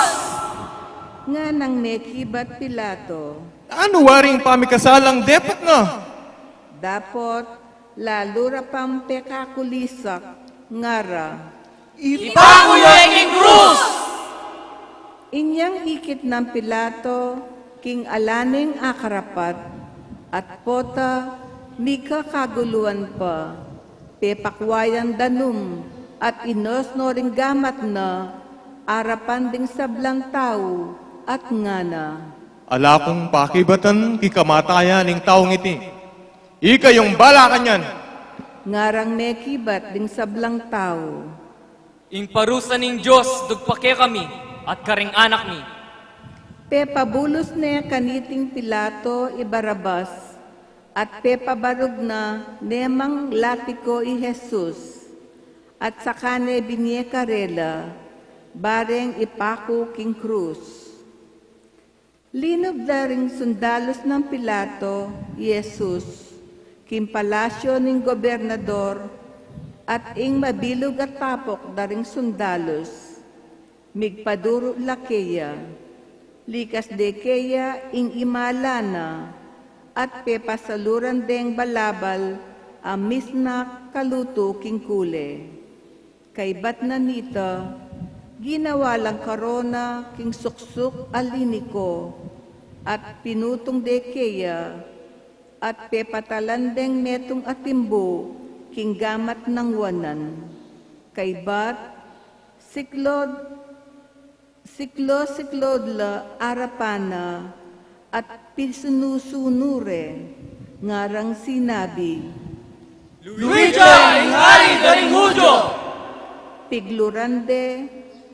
Nganang mekibat Pilato, "Nanu waring pamikasalang depat na?" Dapot lalu ra pang pekakulisak, ngara, "Ipaku ye king krus!" Inyang ikit nang Pilato king ala neng akarapat, at pota mikakaguluan pa, pepakua yang danum at inos no ring gamat na arapan ding sablang tau at ngana, "Ala kung pakibatan king kamatayan ning taung iti. Ika yung bala kanyan." Ngarang mekibat ding sablang tau, "Ing parusa ning Dios dugpa kekami at karing anak mi." Pepabulus ne kaniting Pilato i Barabas, at pepabarug na ne mang latiku i Jesus, at saka ne binye karela, bareng ipaku king krus. Linub da ring sundalus nang Pilato i Jesus king palasyo ning gobernador, at ing mabilug a tapok da ring sundalus, migpaduru la keya. Likas de keya ing imala na, at pepasaluran deng balabal a misnak kalutu king kule. Kaybat na nita, ginawa lang korona king suksuk a liniko, at pinutung de keya, at pepatalan deng metung a timbu king gamat nang wanan. Kaybat, siklod, siklo-siklod la arapan na, at pisunusunuran, ngarang sinabi, "Lugud ka ing Ari da ring Judio!" Pigluran de,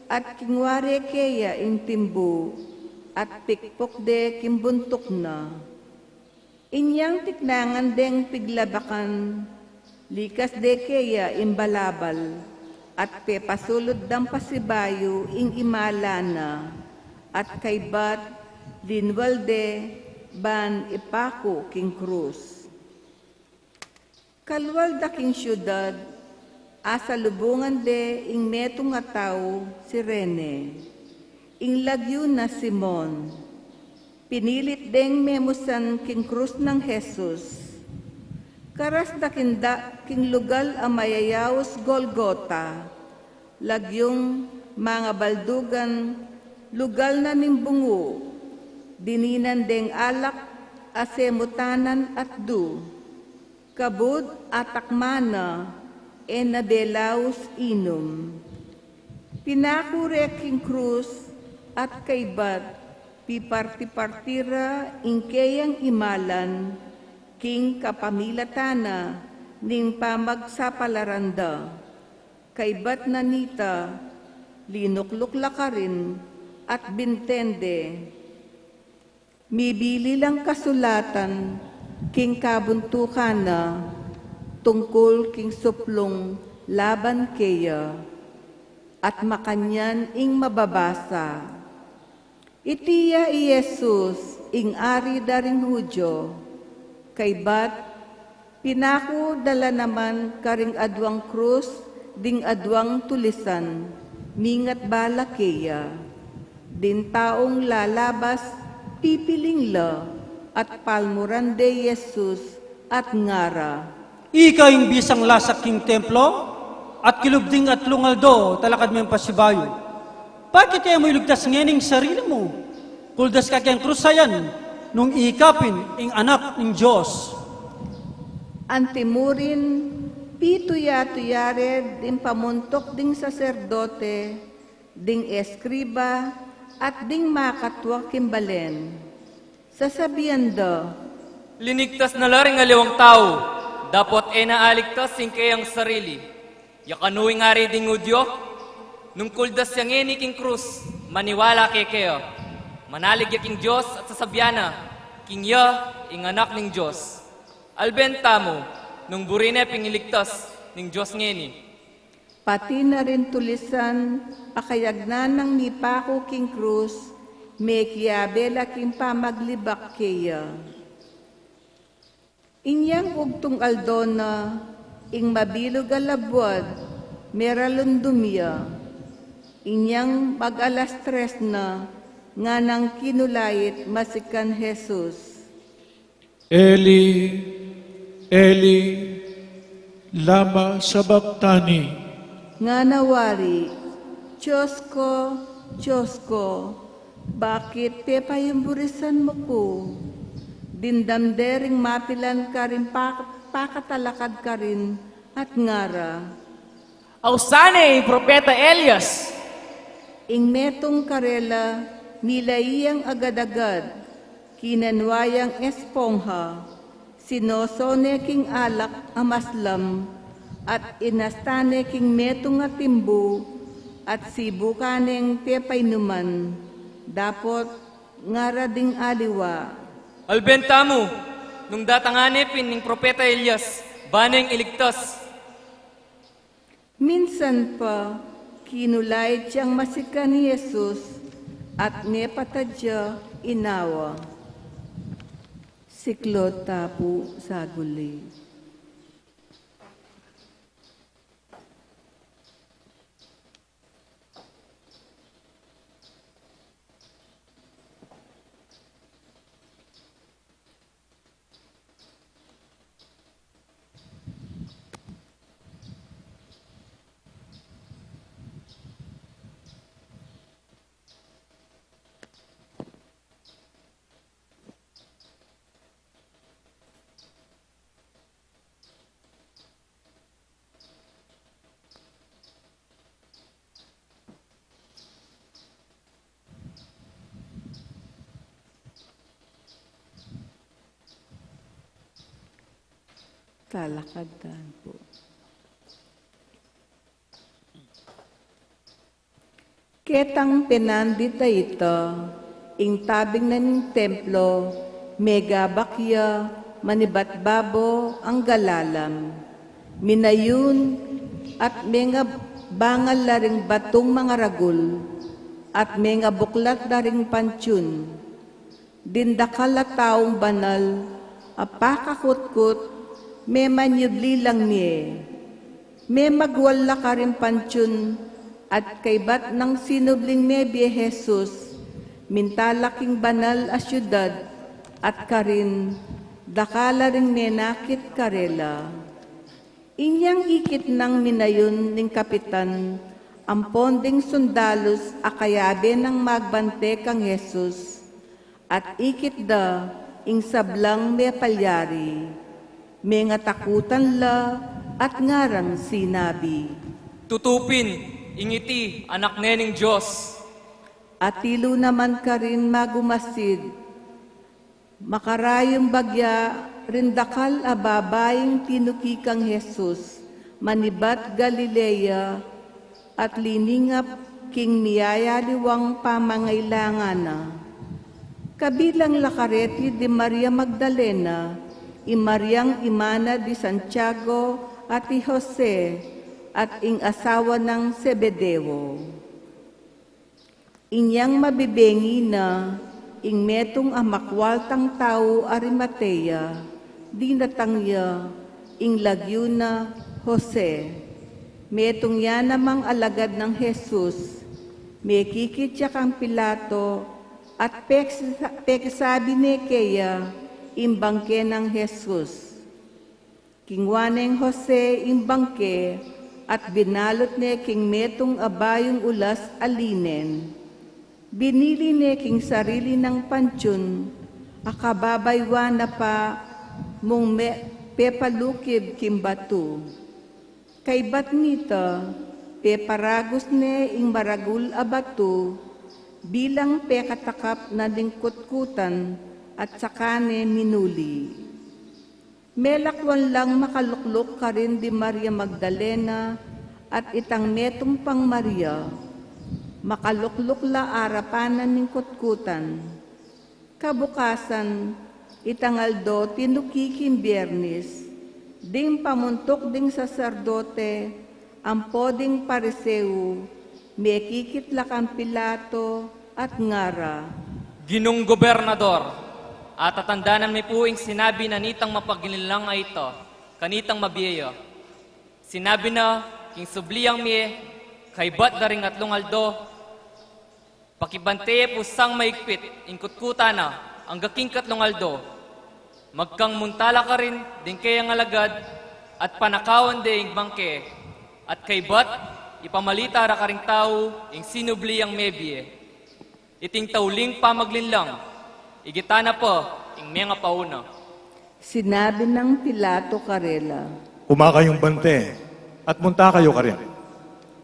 at kinua re keya ing timbu, at pikpuk de king buntuk na. Inyang tiknangan deng piglabakan, likas de keya ing balabal, at pepasulud dang pasibayu ing imala na, at kaybat linwal de ban ipaku king krus. Kalwal da king siudad, asalubungan de ing metung a tau, Cirene, ing lagyu na Simon. Pinilit deng memusan king krus nang Jesus. Karas da king da-, king lugal a mayayaus Golgota, lagyung mangabaldugan, lugal na ning bungu. Dininan deng alak a semutanan at du. Kabud atakman na, e na belaus inum. Pinaku re king krus, at kaybat piparti-parti ra ing keyang imalan king kapamilatan na ning pamagsapalaran da. Kaybat na nita, linukluk la karin at bintende. Mibili lang kasulatan king kabuntukan na tungkul king suplung laban keya, at makanyan ing mababasa. Iti ya i Jesus, ing Ari da ring Judio, kaybat pinaku da la naman karing aduang krus ding aduang tulisan, mingat bala keya. Ding taung lalabas, pipiling la, at palmuran de i Jesus, at ngara, "Ika ing bisang lasak king templo, at kilub ding atlung aldo talakad meng pasibayu. Bakit e mu iligtas ngeni ing sarili mu? Kuldas ka keng krus a yan, nung ika pin ing Anak ning Dios." Antimurin, pituya-tuya re ding pamuntuk ding saserdote, ding eskriba, at ding makatua king balen. Sasabian da, "Linigtas na la ring aliwang tau, dapot e na aligtas ing keyang sarili. Ya kanu ing Ari ding Judio? Nung kuldas ya ngeni king krus, maniwala kekaya. Manalig ya king Dios at sasabian na, king ya ing Anak ning Dios. Alben tamu, nung buri ne pin ing ligtas ning Dios ngeni." Pati na ring tulisan a kayagnan nang mipaku king krus, mekiabe la king pamaglibak keya. Inyang ugtung aldo na, ing mabilug a labuad, meralundum ya. Inyang mag-alas tres na, nganang kinulait masikan Jesus, "Eli, Eli, lama sabachthani?" Ngana wari, "Dios ku, Dios ku, bakit pepayumburisan mu ku?" Dimdam de ring mapilan karing pak-, pakatalakad karin at ngara, "Ausan ne ing propeta Elias." Ing metung karela, nilai yang agad-agad, kinanua yang espongha, sinoso ne king alak a maslam, at inasta ne king metung a timbu, at sibukan neng pepainuman. Dapot ngara ding aliwa, "Alben tamu, nung datangan ne pin ing propeta Elias, ba neng iligtas." Minsan pa, kinulait yang masikan i Jesus, at mepatad ya, inawa. Siklod ta pu sa guli. Talakad tamu pu. Ketang penandit a ita, ing tabing na ning templo, megabak ya manibat babo angga lalam. Minayun at mengabangal la ring batung mangaragul, at mengabuklat la ring pantiun. Ding dakal a taung banal a pakakutkut, memanyubli lang mie. Memagwal la karing pantiun, at kaybat nang sinubling mebie Jesus, minta la king banal a siudad, at karin dakal la ring menakit karela. Inyang ikit nang minayun ning kapitan ampon ding sundalus a kayabe nang magbante kang Jesus, at ikit da ing sablang mepalyari, mengatakutan la at ngarang sinabi, "Tutu pin, ing iti Anak ne ning Dios." Atilu naman karin magumasid, makarayung bagya ring dakal a babaing tinuki kang Jesus manibat Galilea, at liningap king miyayaliwang pamangailangan na. Kabilang la kareti di Maria Magdalena, i Mariang imana di Santiago at i Jose, at ing asawa nang Zebedeo. Inyang mabibengi na, ing metung a makwaltang tau Arimatea, dinatang ya, ing lagyu na Jose. Metung ya namang alagad nang Jesus, mekikit ya kang Pilato, at peksa-, pekisabi ne keya ing bangke nang Jesus. Kingwa neng Jose ing bangke at binalut ne king metung a bayung ulas a linen. Binili ne king sarili nang pantiun a kababaywan na pa mung me-, pepalukib king batu. Kaybat nita, peparagus ne ing maragul a batu bilang pekatakap na ning kutkutan at saka ne minuli. Melakwan lang makalukluk karin di Maria Magdalena at itang metung pang Maria. Makalukluk la arapan na ning kutkutan. Kabukasan, itang aldo tinuki king Biernes, ding pamuntuk ding saserdote ampo ding Pariseo, mekikit la kang Pilato at ngara, "Ginung gobernador, atatandanan mi pu ing sinabi na nitang mapaglinlang a ita kanitang mabie ya. Sinabi na, king subli yang mie, kaybat da ring atlung aldo, pakibante ye pu sang maigpit ing kutkutan na angga king katlung aldo. Magkang munta la karin ding keyang alagad at panakawan de ing bangke, at kaybat ipamalita ra karing tau ing sinubli yang mebie." Iting tauling pamaglinlang, igitan na pa ing mengapauna. Sinabi nang Pilato karela, "Kumuha kayung bante at munta kayu karin.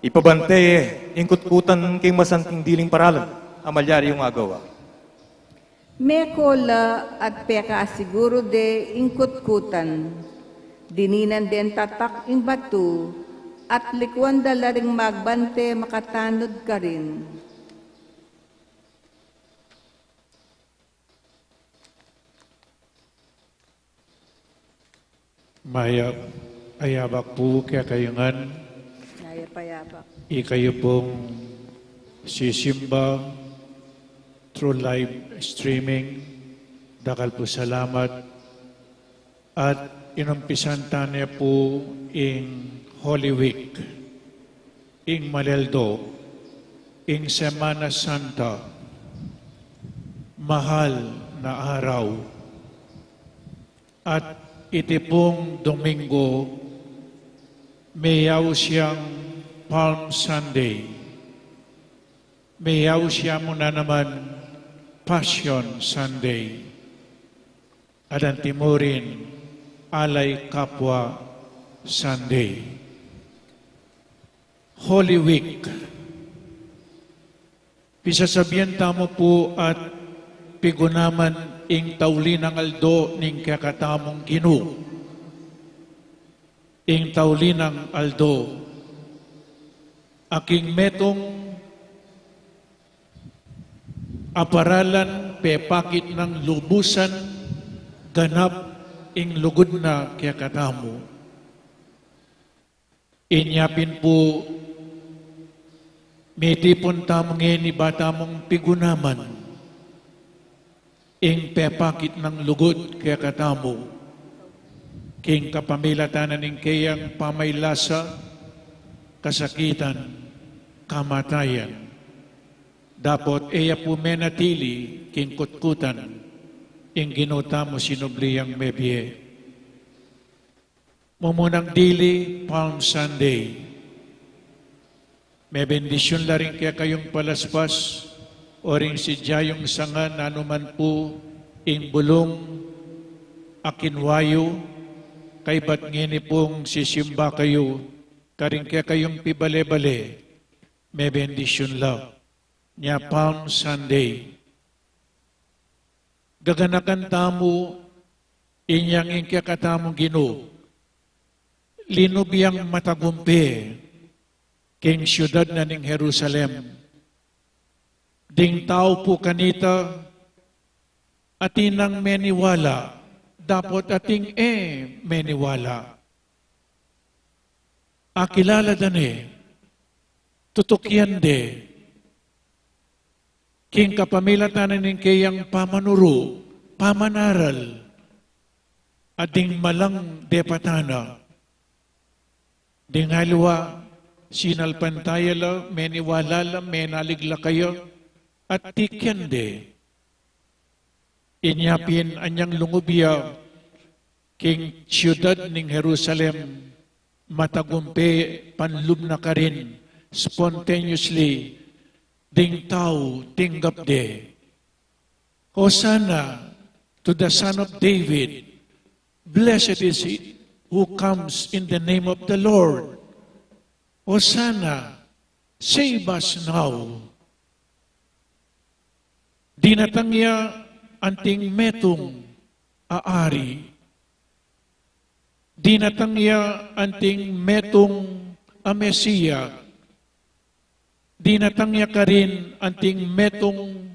Ipabante ye ing kutkutan king masanting diling paralan a malyari yung agawa." Meko la at pekasiguru de ing kutkutan. Dininan deng tatak ing batu at likuan da la ring magbante makatanud karin. Mayap a yabak pu kekayu ngan. Mayap a yabak. Ikayu pung sisimba, through live streaming. Dakal pu salamat. At inumpisan tane pu ing Holy Week, ing Maleldo, ing Semana Santa, mahal na araw. At iti pung Domingo, meyaus yang Palm Sunday. Meyaus ya mu na naman Passion Sunday. At antimurin, Alay Kapwa Sunday. Holy Week. Pisasabian tamu pu at pigunaman ing tauli nang aldo ning kekatamung Ginu. Ing tauli nang aldo, a king metung a paralan pepakit nang lubusan ganap ing lugud na kekatamu. Inya pin pu, mitipun tamu ngeni ba tamung pigunaman ing pepakit nang lugud kekatamu king kapamilatan na ning keyang pamailasa, kasakitan, kamatayan. Dapot e ya pu menatili king kutkutan ing Ginu tamu sinubli yang mebie. Mumunang dili, Palm Sunday. Mebendisyun la ring kekayung palaspas, o ring sidya yung sanga, nanu man pu ing bulung a kinua yu, kaybat ngeni pung sisimba kayu karing kekayung pibale-bale, mebendisyun la. Nya Palm Sunday. Gaganakan tamu inyang ing kekatamung Ginu linub yang matagumpe king siudad na ning Jerusalem. Ding tau pu kanita, atin nang meniwala, dapot atin e meniwala. Akilala da ne, tutukian de, king kapamilatan na ning keyang pamanuru, pamanaral, a ding malang depatan na. Ding aliwa, sinalpantaya la, meniwala la, menalig la kaya, at tikian de. Inya pin anyang lungub ya king siudad ning Jerusalem, matagumpe panlub na karin, spontaneously, ding tau tinggap de. Hosanna to the Son of David. Blessed is he who comes in the name of the Lord. Hosanna, save us now. Dinatang ya anting metung a ari. Dinatang ya anting metung a Mesia. Dinatang ya karin anting metung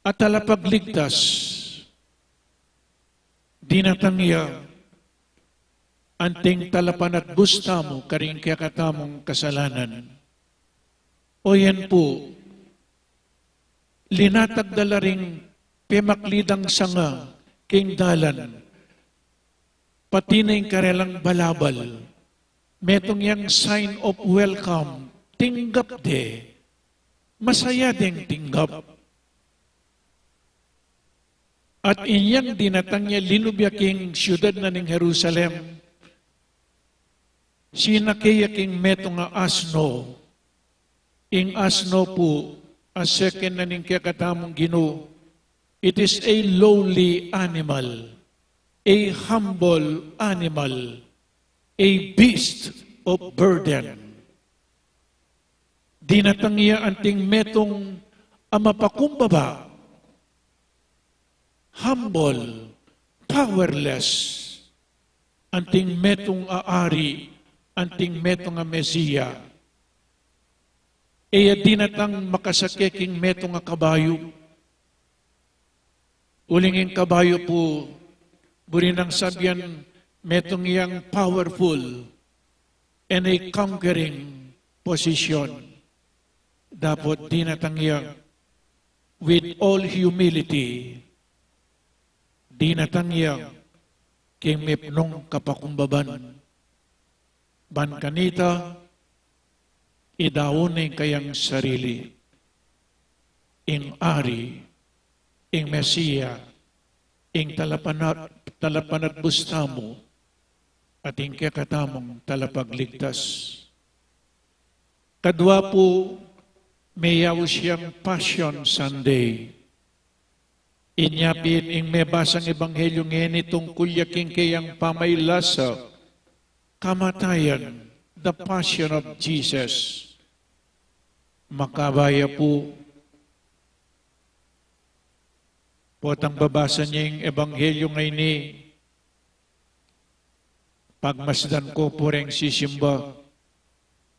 a talapagligtas. Dinatang ya anting talapanatbus tamu karing kekatamung kasalanan. O yan pu, linatag da la ring pemakli dang sanga king dalan, pati na ing karelang balabal. Metung yang sign of welcome, tinggap de. Masaya deng tinggap. At inyang dinatang ya, linub ya king siudad na ning Jerusalem, sinake ya king metung a asno. Ing asno pu, a seken na ning kekatamung Ginu, it is a lowly animal, a humble animal, a beast of burden. Dinatang ya anting metung a mapakumbaba, humble, powerless, anting metung a ari, anting metung a Mesia. E ya dinatang makasake king metung a kabayu. Uling ing kabayu pu, buri nang sabian, metung yang powerful and a conquering position. Dapot dinatang ya with all humility, dinatang ya king mipnung kapakumbaban. Ban kanita, idaun ne ing kayang sarili, ing Ari, ing Mesia, ing talapanat-, talapanatbus tamu, at ing kekatamung talapagligtas. Kadwa pu, meyaus yang Passion Sunday. Inya pin ing mebasang ebanghelyu ngeni tungkul ya king keyang pamailasa, kamatayan, the Passion of Jesus. Makabaya pu, potang babasa ning ebanghelyu ngeni, pagmasdan ku pu reng sisimba.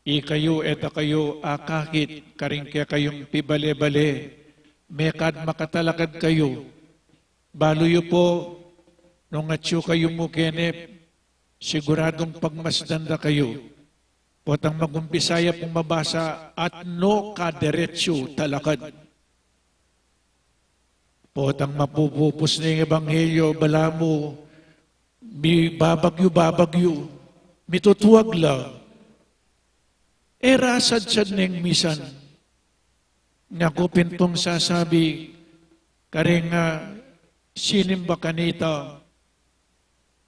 Ikayu, e ta kayu akakit karing kekayung pibale-bale, mekad makatalakad kayu. Balu yu pu, nung atyu kayu mu keni, siguradung pagmasdan da kayu. Potang magumpisa ya pung mabasa, at nu ka diretsu talakad. Potang mapupupus ne ing ebanghelyu, balamu, mibabagyu-babagyu, mitutuag la. E ra sadsad neng misan. Nga ku pin pung sasabi kareng, ah, sinimba kanita,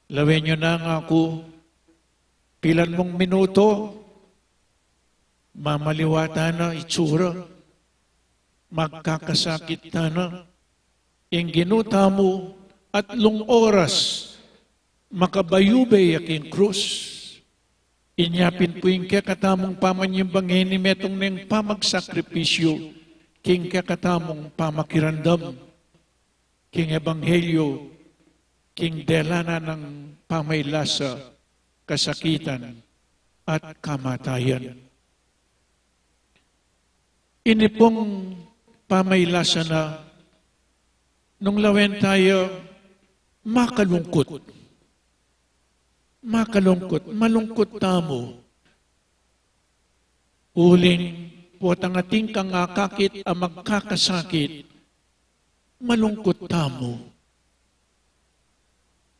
lawen yu na, ngaku, pilan mung minutu, mamaliwa tana itsura, magkakasakit tana, ing Ginu tamu, atlung oras, makabayubay ya king krus. Inya pin pu ing kekatamung pamanyimba ngeni metung neng pamagsakripisyu king kekatamung pamakiramdam king ebanghelyu, king delanan nang pamailasa, kasakitan, at kamatayan. Ini pung pamailasa na, nung lawen taya, makalungkut. Makalungkut, malungkut tamu. Uling potang atin kang akakit a magkakasakit, malungkut tamu.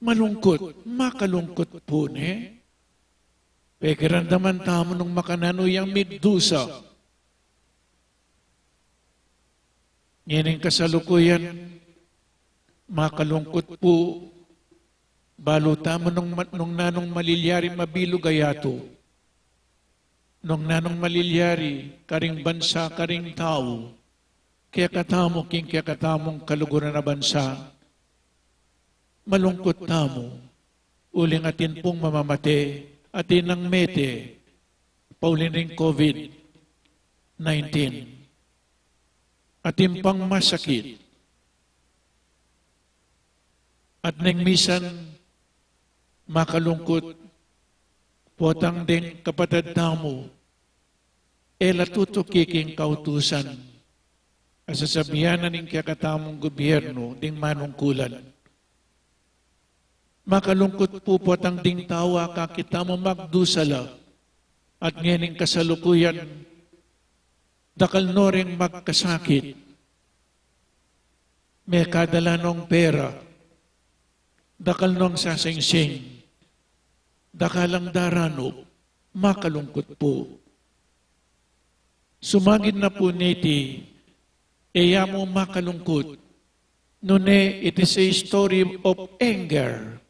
Malungkut, makalungkut pu, ne? Pekiramdaman tamu nung makananu yang migdusa. Ngening kasalukuyan, makalungkut pu, balu tamu nung ma-, nung nanung malilyari mabilug a yatu. Nung nanung malilyari karing bansa, karing tau, kekatamu, king kekatamung kaluguran a bansa, malungkut tamu, uling atin pung mamamate, atin nang mete, pauli ning COVID nineteen. Atin pang masakit. At neng misan makalungkut, potang deng kapatad tamu, e la tutuki king kautusan a sasabian na ning kekatamung gobyernu, ding manungkulan. Makalungkut pu, potang ding tau a akakit tamu magdusa la, at ngening kasalukuyan, dakal no ring magkasakit, mekadala nong pera, dakal nong sasingsing, dakal lang daranup, makalungkut pu. Sumagid na pu niti, e ya mu makalungkut, nune it is a story of anger.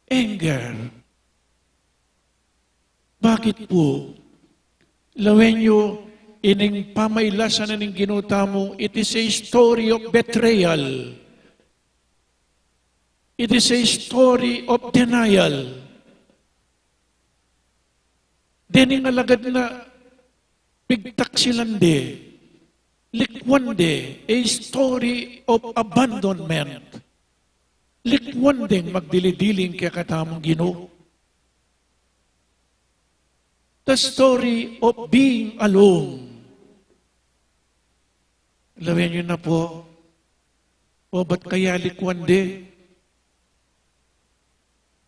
Anger. Bakit pu? Lawen yu, ining pamailasa na ning Ginu tamu, it is a story of betrayal. It is a story of denial. Dening alagad na pigtaksilan de, likwan de, a story of abandonment. Likwan deng magdili-diling kekatamung Ginu. The story of being alone. Lawen yu na pu, o bat kaya likwan de?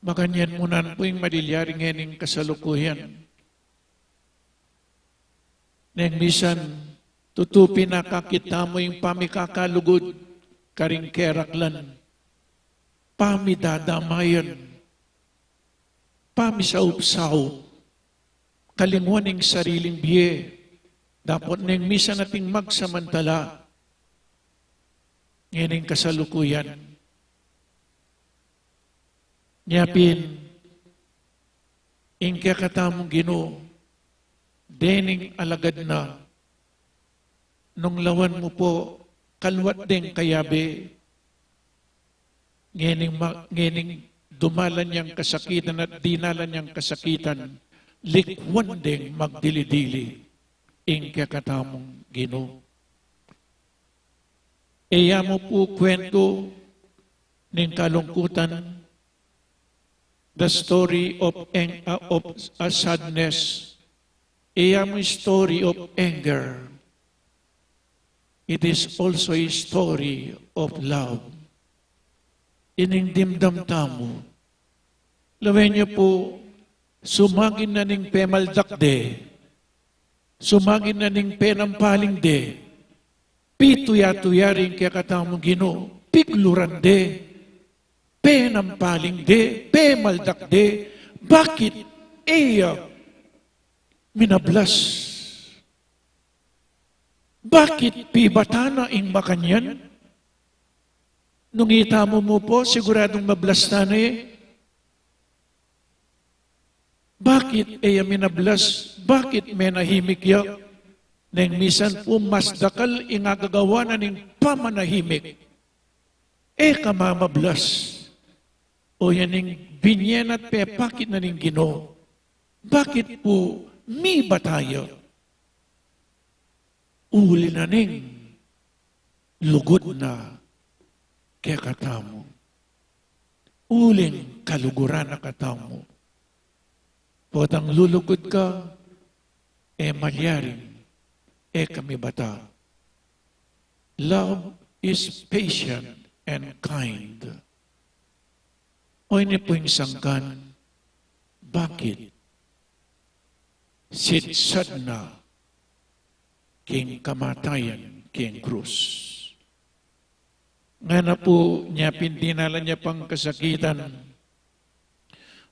Makanyan mu nan pu ing malilyari ngening kasalukuyan. Neng misan, Tutu pin akakit tamu ing pamikakalugud karing keraklan, pamidadamayan, pamisaup-saup, kalingwan ing sariling bie, dapot neng misan ating magsamantala, ngening kasalukuyan. Nya pin, ing kekatamung Ginu, dening alagad na, nung lawan mu po, kaluat deng kayabe, ngening ma-, ngening dumalan yang kasakitan at dinalan yang kasakitan, likwan deng magdili-dili, ing kekatamung Ginu. E ya mu pu kwentu ning kalungkutan, the story of ang-, uh, of a sadness. E ya mu story of anger. It is also a story of love. Ining dimdam tamu. Lawen yu pu, sumagin na ning pemaldakde. Sumagin na ning penampaling de, pituya-tuya ring kekatamung Ginu, pigluran de, penampaling de, pemaldak de, bakit e ya minablas? Bakit pibata na ing makanyan? Nung itamu mu po, siguradung mablas tana e. Bakit e ya minablas? Bakit menahimik ya? Neng misan pu mas dakal ing agagawa na ning pamanahimik, e ka mamablas. O yan ing binye na at pepakit na ning Ginu. Bakit pu mibata ya? Uli na ning lugud na kekatamu. Uling kaluguran na katamu. Potang lulugud ka, e malyaring e ka mibata. Love is patient and kind. O ini pu ing sangkan, bakit sidsad na king kamatayan king krus? Ngana pu, nya pin dinalan ya pang kasakitan.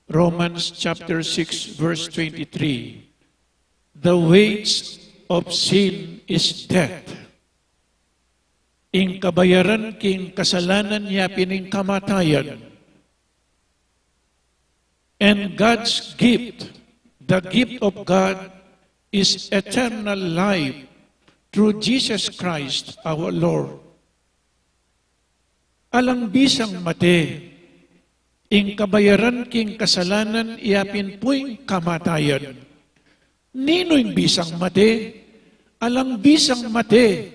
Romans chapter six, verse twenty-three. The wage of sin is death. Ing kabayaran king kasalanan ya pin ing kamatayan. And God's gift, the gift of God, is eternal life through Jesus Christ our Lord. Alang bisang mate, ing kabayaran king kasalanan ya pin pu ing kamatayan. Ninu ing bisang mate? Alang bisang mate,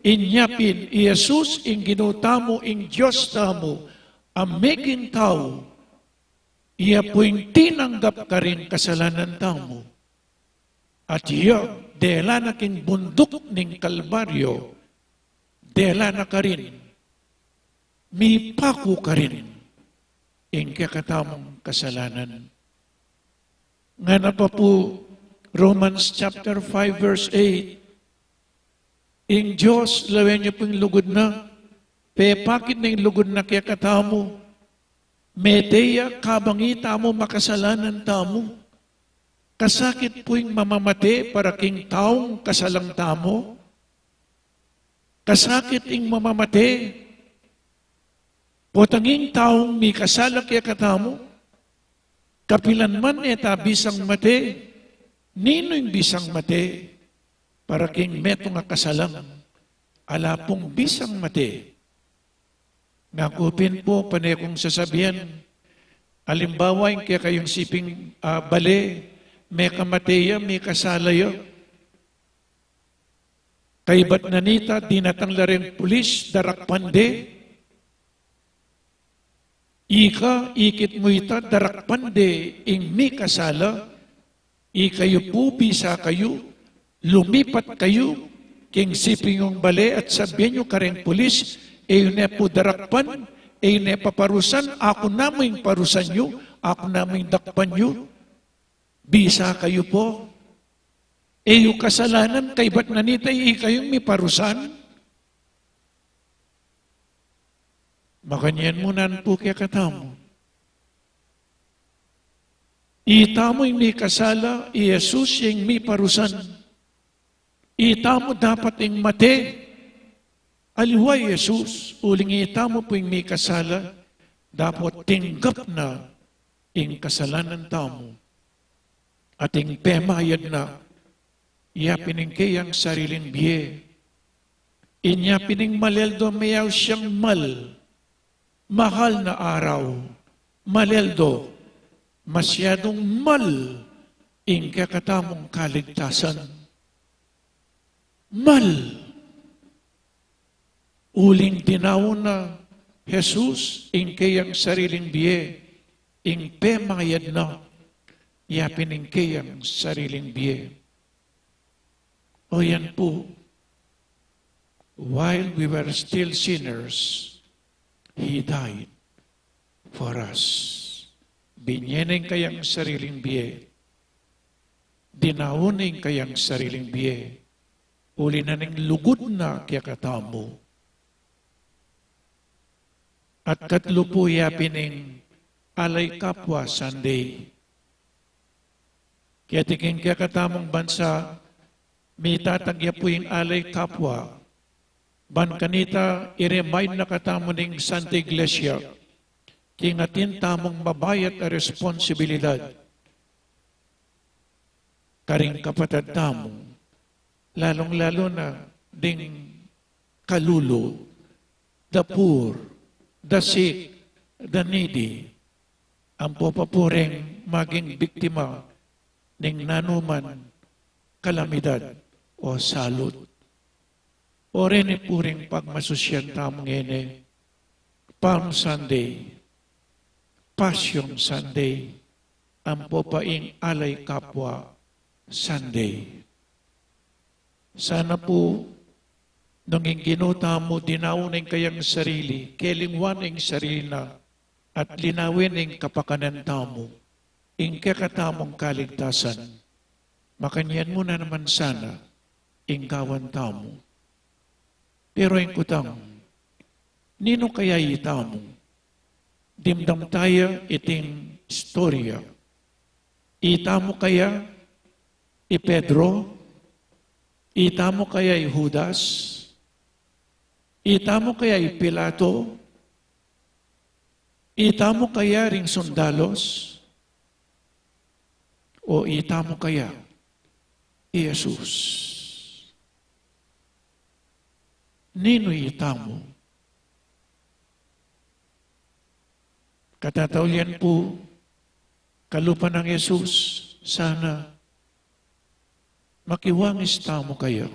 inya pin i Jesus ing Ginu tamu, ing Dios tamu, a meging tau, iya pu ing tinanggap karing kasalanan tamu. At iya, dela na king bunduk ning Kalbaryo, dela na karin, mipaku karin ing kekatamung kasalanan. Ngana pa pu, Romans chapter five, verse eight, ing Dios, lawen yu pung lugud na, pepakit na ing lugud na kekatamu, mete ya kabang itamu makasalanan tamu. Kasakit pu ing mamamate para king taung kasalang tamu. Kasakit ing mamamate, potang ing taung mikasala kekatamu, kapilan man e ta bisang mate. Ninu ing bisang mate? Para king metung a kasalang, ala pung bisang mate. Ngaku pin pu, pane kung sasabian, alimbawa, ing kekayung siping, ah, bale, mekamate ya, mikasala ya. Kaybat na nita, dinatang la reng pulis, darakpan de. Ika, ikit mu ita, darakpan de ing mikasala. Ikayu pu, bisa kayu, lumipat kayu king siping yung bale at sabian yu kareng pulis, e yu ne pu darakpan, e yu ne paparusan, aku namu ing parusan yu, aku namu ing dakpan yu. Bisa kayu pu. E yu kasalanan, kaybat na nita ikayung miparusan? Makanyan mu naman pu kekatamu. Itamu ing mikasala, i Jesus ing miparusan. Itamu dapat ing mate. Aliwa i Jesus, uling itamu pu ing mikasala, dapot tinggap na ing kasalanan tamu. At ing pemayad na, yapin ing keyang sariling bie. Inya pin ing maleldo, meyaus yang mal. Mahal na araw, maleldo, masyadung mal ing kekatamung kaligtasan. Mal. Uling dinaun na Jesus ing keyang sariling bie, ing pemayad na, yapin ing keyang sariling bie. O yan pu, while we were still sinners, He died for us. Binye ne ing kayang sariling bie. Dinaun ne ing kayang sariling bie. Uli na ning lugud na kekatamu. At katlu pu, yapin ing Alay Kapwa Sunday. Keti king kekatamung bansa, mitatagya pu ing alay kapwa. Ban kanita, i-remind na katamu ning Santa Iglesia king atin tamung mabayat a responsibilidad karing kapatad tamu, lalung-lalu na ding kalulu, the poor, the sick, the needy, ampo pa pu reng maging biktima ning nanuman kalamidad o salut. O reni pu ring pagmasusyan tamu ngeni, Palm Sunday, Passion Sunday, ampo pa ing Alay Kapwa Sunday. Sana pu, nung ing Ginu tamu dinaun ne ing kayang sarili, kelingwan ne ing sarili na, at linawin ne ing kapakanan tamu, ing kekatamung kaligtasan, makanyan mu na naman sana ing gawan tamu. Pero ing kutang, ninu kaya itamu? Dimdam taya iting istorya. Itamu kaya i Pedro? Itamu kaya i Judas? Itamu kaya i Pilato? Itamu kaya ring sundalos? O itamu kaya i Jesus? Ninu itamu? Katataulian pu, kalupa nang Jesus, sana makiwangis tamu kaya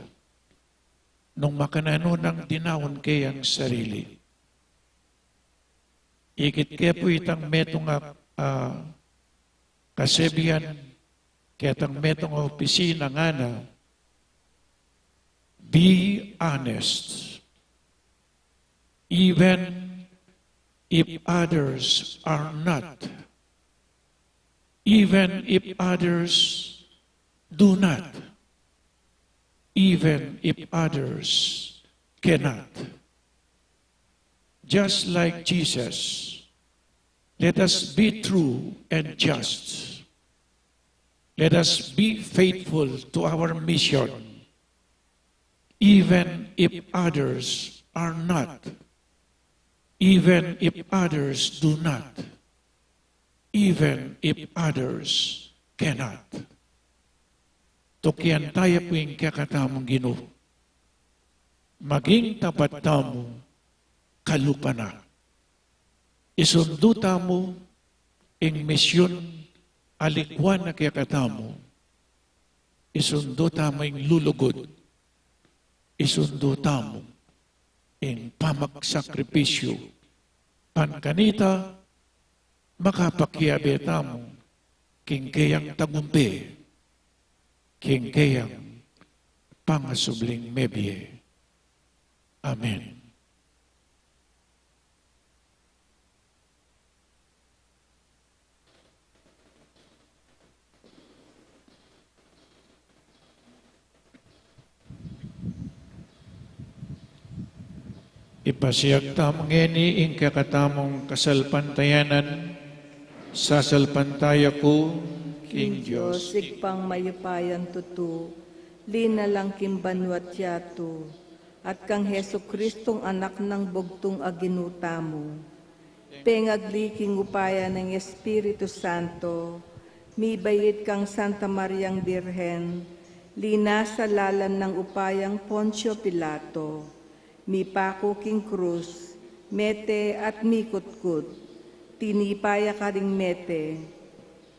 nung makananu nang dinaun kayang sarili. Ikit ke pu itang metung a, ah, kasebian, ketang metung a opisina ngana, be honest. Even if others are not, even if others do not, even if others cannot. Just like Jesus, let us be true and just. Let us be faithful to our mission, even if others are not, even if others do not, even if others cannot. Tukian taya pu ing kekatamung Ginu. Maging tapat tamu, kalupa na. Isundu tamu ing misyun a likuan na kekatamu. Isundu tamu ing lulugud. Isundu tamu ing pamagsakripisyu. Ban kanita, makapakiabe tamu king keyang tagumpe, king keyang pangasubling mebie. Amen. Ipasiag tamu ngeni ing kekatamung kasalpantayanan. Sasalpantaya ku king Dios, Ibpang mayupayang tutu, linalang king banua't yatu, at kang Jesucristong Anak nang bugtung a Ginu tamu. Pengagli king upaya nang Espiritu Santo, mibait kang Santa Mariang Birhen, linasa lalam nang upayang Poncio Pilato, mipaku king krus, mete at mikutkut, tinipa ya karing mete.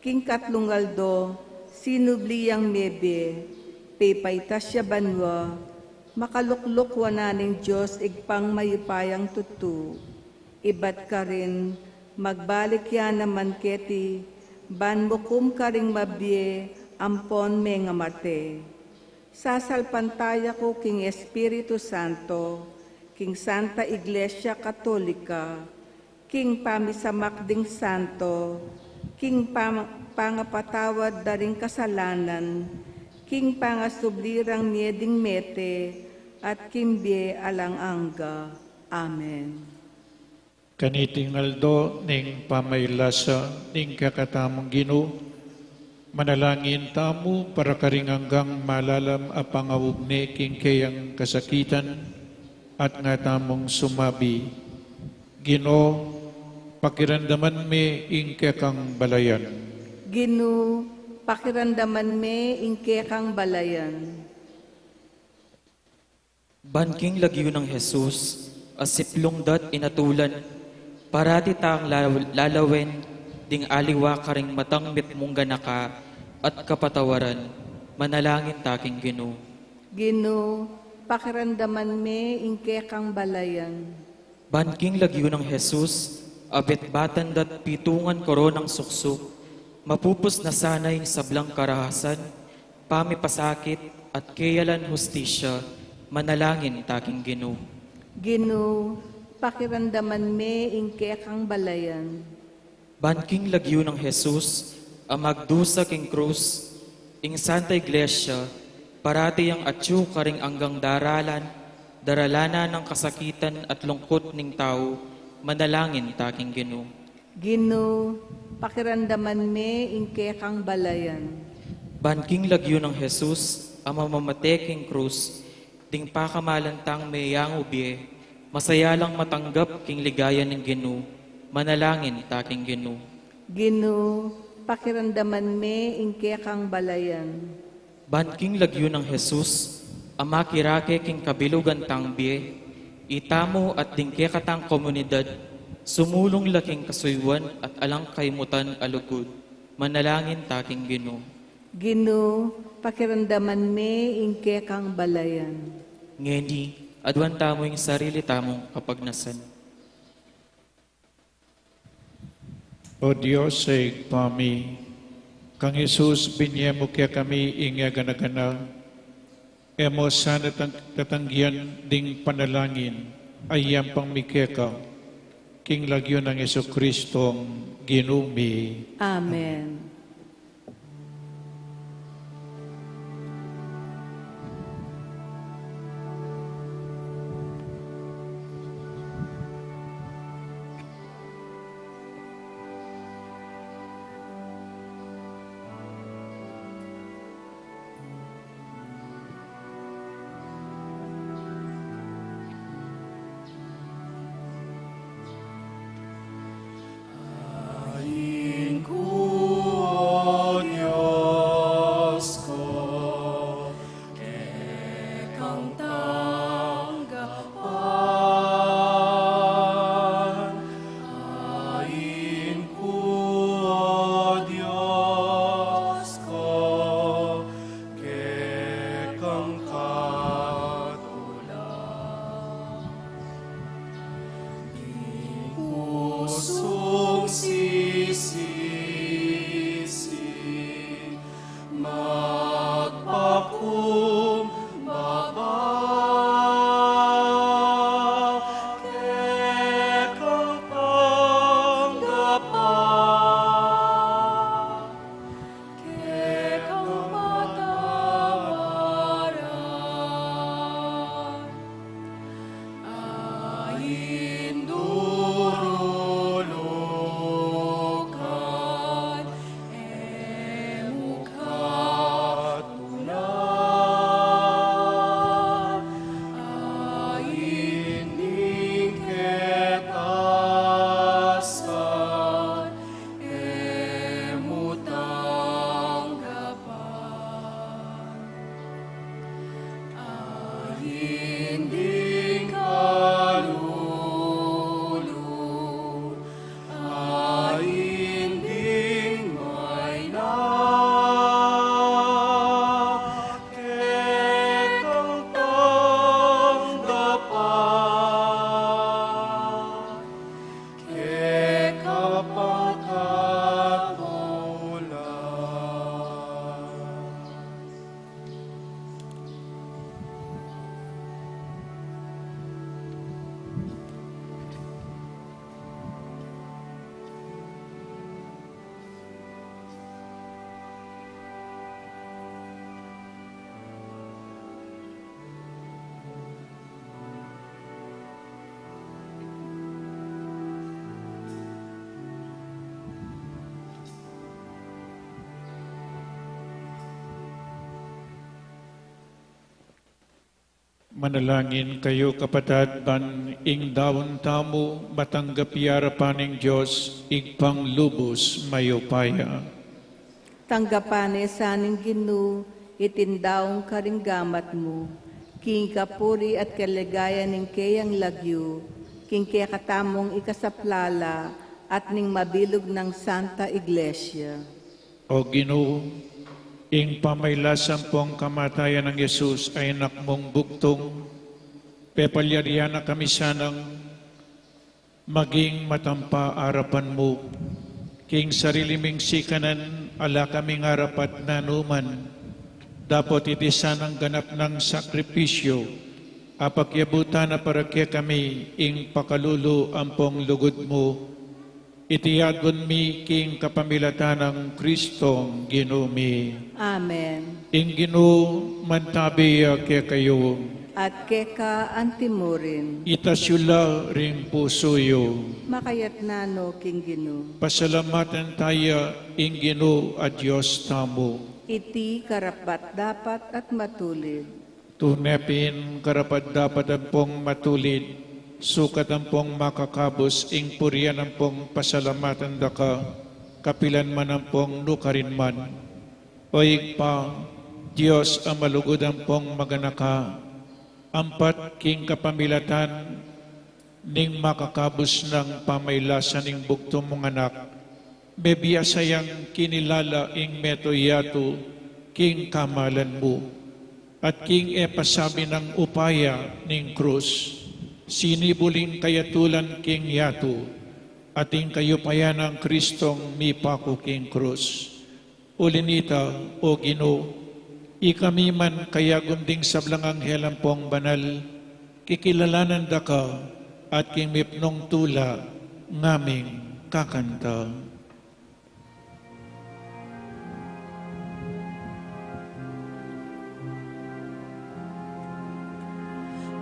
King katlung aldo, sinubli yang mebie, pepaitas ya banua, makalukluk wanan ning Dios Ibpang mayupayang tutu. Ibat karin, magbalik ya naman keti, ban mukum karing mabie ampon mengamate. Sasalpantaya ku king Espiritu Santo, king Santa Iglesia Katolika, king pamisamak ding santo, king pam-, pangapatawad da ring kasalanan, king pangasubli rang mie ding mete, at king bie alang angga. Amen. Kaniting aldo ning pamailasa ning kekatamung Ginu, manalangin tamu para karing anggang malalam a pangaugne king keyang kasakitan, at nga tamung sumabi, Ginu, pakiramdaman me ing kekang balayan. Ginu, pakiramdaman me ing kekang balayan. Ban king lagyu nang Jesus, a siplung da't inatulan, parati tang la-, lalawen ding aliwa karing matang mitmung ganaka at kapatawaran, manalangin ta king Ginu. Ginu, pakiramdaman me ing kekang balayan. Ban king lagyu nang Jesus, a betbatan da't pitungan koronang suksuk, mapupus na sana ing sablang karahasan, pamipasakit, at keyalan hustisya, manalangin ta king Ginu. Ginu, pakiramdaman me ing kekang balayan. Ban king lagyu nang Jesus, a magdusa king krus, ing Santa Iglesia, parati yang atyu karing anggang daralan, daralanan nang kasakitan at lungkut ning tau, manalangin ta king Ginu. Ginu, pakiramdaman me ing kekang balayan. Ban king lagyu nang Jesus, a mamamate king krus, ding pakamalan tang meyangu bie, masaya lang matanggap king ligaya ning Ginu, manalangin ta king Ginu. Ginu, pakiramdaman me ing kekang balayan. Ban king lagyu nang Jesus, a makirake king kabilugan tang bie, itamu at ding kekatang komunidad, sumulung la king kasuyuan at alang kaymutan a lugud, manalangin ta king Ginu. Ginu, pakiramdaman me ing kekang balayan. Ngeni, aduan tamu ing sarili tamung kapagnasan. O Dios, a Ibpa mi, kang Jesus binie mu kekami ing e gana-gana, e mu sana tang-, tatanggian ding panalangin a iyampang mi keka, king lagyu nang Jesucristong Ginu mi. Amen. Manalangin kayu, kapatad, ban ing daun tamu matanggap ya arapan ning Dios, Ibpang lubus mayupaya. Tanggapan na sa ning Ginu iting daun karing gamat mu, king kapurian at kaligayan ning keyang lagyu, king kekatamung ikasaplala at ning mabilug nang Santa Iglesia. O Ginu, ing pamailasan pong kamatayan nang Jesus a Anak mung bugtung, pepalyarian na kami sanang maging matampa arapan mu. King sarili ming sikanan, ala kaming arapat nanuman. Dapot iti sanang ganap nang sakripisyu, apakyabutan na para kekami ing pakalulu ampong lugud mu. Iti aduan mi king kapamilatan nang Kristong Ginu mi. Amen. Ing Ginu mantabi ya kekayu. At keka antimurin. Itas yu la ring pusu yu. Makayatna no king Ginu. Pasalamatan taya ing Ginu a Dios tamu. Iti karapat-dapat at matulid. Tune pin karapat-dapat ampong matulid, sukat ampong makakabus ing purian ampong pasalamatan da ka, kapilan man ampong nukarin man. O Ibpa, Dios a malugud ampong maganaka, ampat king kapamilatan ning makakabus nang pamailasan ning bugtung mung Anak, mebiasa yang kinilala ing meto yatu king kamalan mu, at king e pasabi nang upaya ning krus, sinibul ing kayatulan king yatu, at ing kayupayan nang Kristong mipaku king krus. Uli nita, O Ginu, ikami man kayagum ding sablang anghel ampong banal, kikilalanan da ka, at king mipnung tula ngaming kakanta.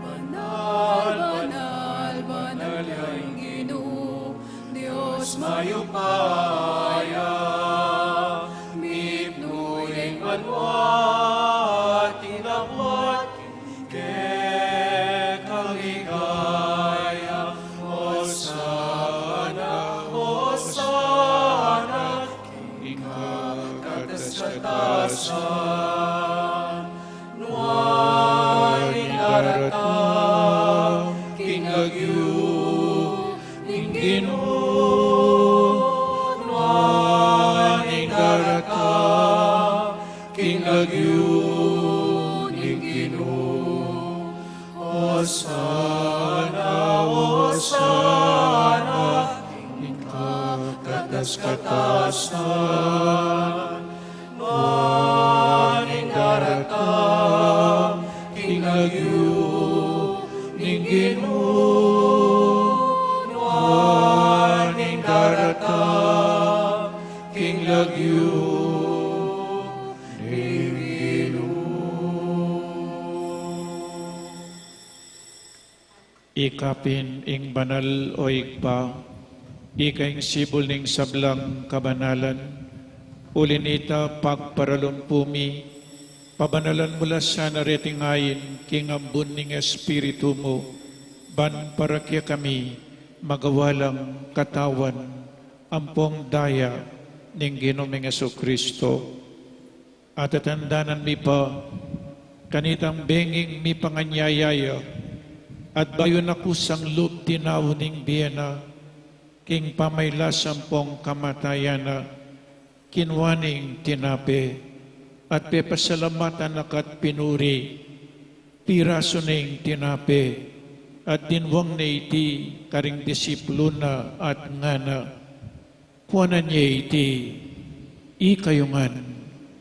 Banal, banal, banal yang Ginu, Dios mayupaya, mipnu ing banua at ing damuat kekang ligaya. Hosana, Hosana, king kakatas-katasan. Nuan ing daratang king lagyu ning Ginu, nuan ing daratang king lagyu ning Ginu. Hosana, Hosana, king kakatas-katasan. Nuan ing daratang king lagyu ning Ginu, nuan ing daratang king lagyu ning Ginu. Ika pin ing banal, O Ibpa, ika ing sibul ning sablang kabanalan. Uli nita, pagparalumpu mi, pabanalan mu la sana reting ain king ambun ning Espiritu mu, ban para kekami magawa lang katawan ampong daya ning Ginu ming Jesucristo. Atatandanan mi pa, kanitang benging mipanganyaya ya, at bayu na kusang lub tinaw ning bie na, king pamailasan pong kamatayan na, kinua ne ing tinape, at pepasalamatan na ka't pinuri, pirasu ne ing tinape, at dinwang ne iti karing disipulu na at ngana, Kuanan ye iti, ikayu ngan,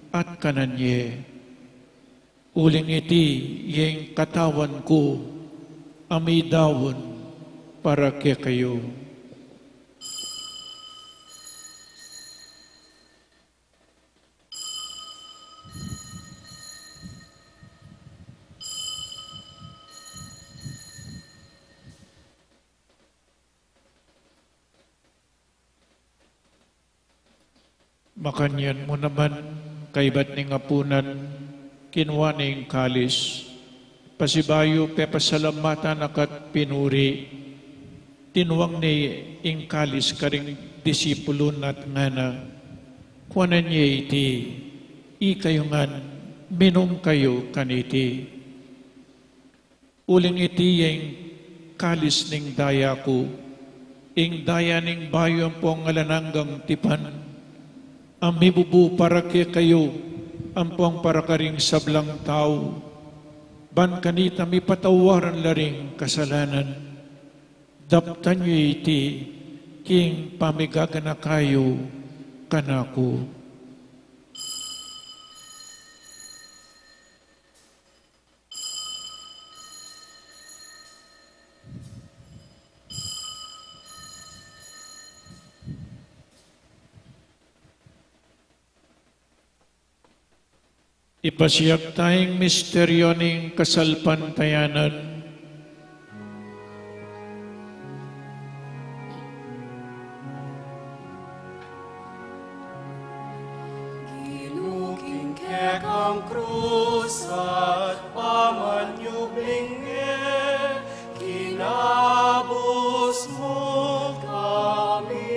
at kanan ye. Uling iti ya ing katawan ku, a midaun para kekayu. Makanyan mu naman, kaybat ning apunan, kinua ne ing kalis, Pasibayu pepasalamatan na ka't pinuri, tinuang ne ing kalis karing disipulun na at ngana, kuanan ye iti, ikayu ngan minum kayu kaniti. Uling iti ya ing kalis ning daya ku, ing daya ning bayu ampong alang anggang tipan, a mibubu para kekayu ampong para karing sablang tau, ban kanita mipatawaran la ring kasalanan. Daptan yu iti king pamigaganaka yu kanaku. Ipasiag ta ing misteryo ning kasalpantayanan. Ginu, king kekang krus at pamanyubling e, kinabus mu kami.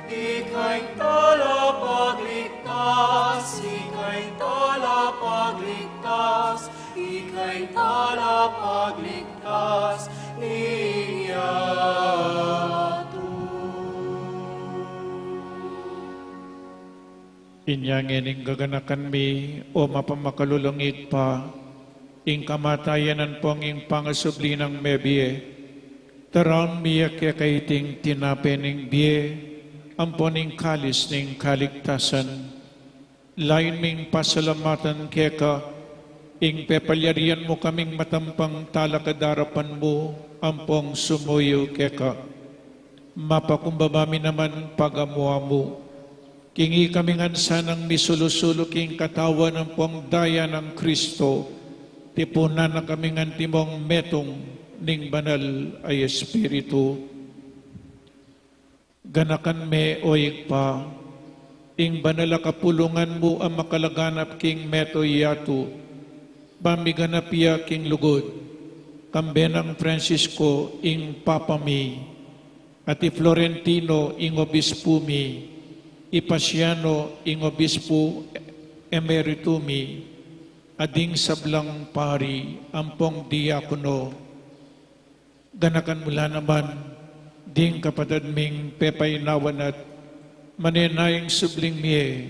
Ika ing talapagligtas, ika ing talapagligtas, ika ing talapagligtas ning yatu. Inya ngening gaganakan mi, o mapamakalulung Ibpa, ing kamatayan ampong ing pangasubli nang mebie, taraun mi ya keka iting tinape ning bie ampon ing kalis ning kaligtasan. Layun ming pasalamatan keka ing pepalyarian mu kaming matampang talakad king arapan mu ampong sumuyu keka. Mapakumbaba mi naman pagamu-amu king ikami ngan sanang misulu-sulu king katawan ampong daya nang Kristo, tipunan na kami ngan timong metung ning Banal a Espiritu. Ganakan me, o Ibpa, ing banal a kapulungan mu a makalaganap king metung yatu, ban miganap ya king lugud, kambe nang Francisco ing Papa mi, at i Florentino ing Obispu mi, i Paciano ing Obispu Emeritu mi, at ding sablang pari ampong diakono. Ganakan mu la naman ding kapatad ming pepainawan at manenayang subling mie,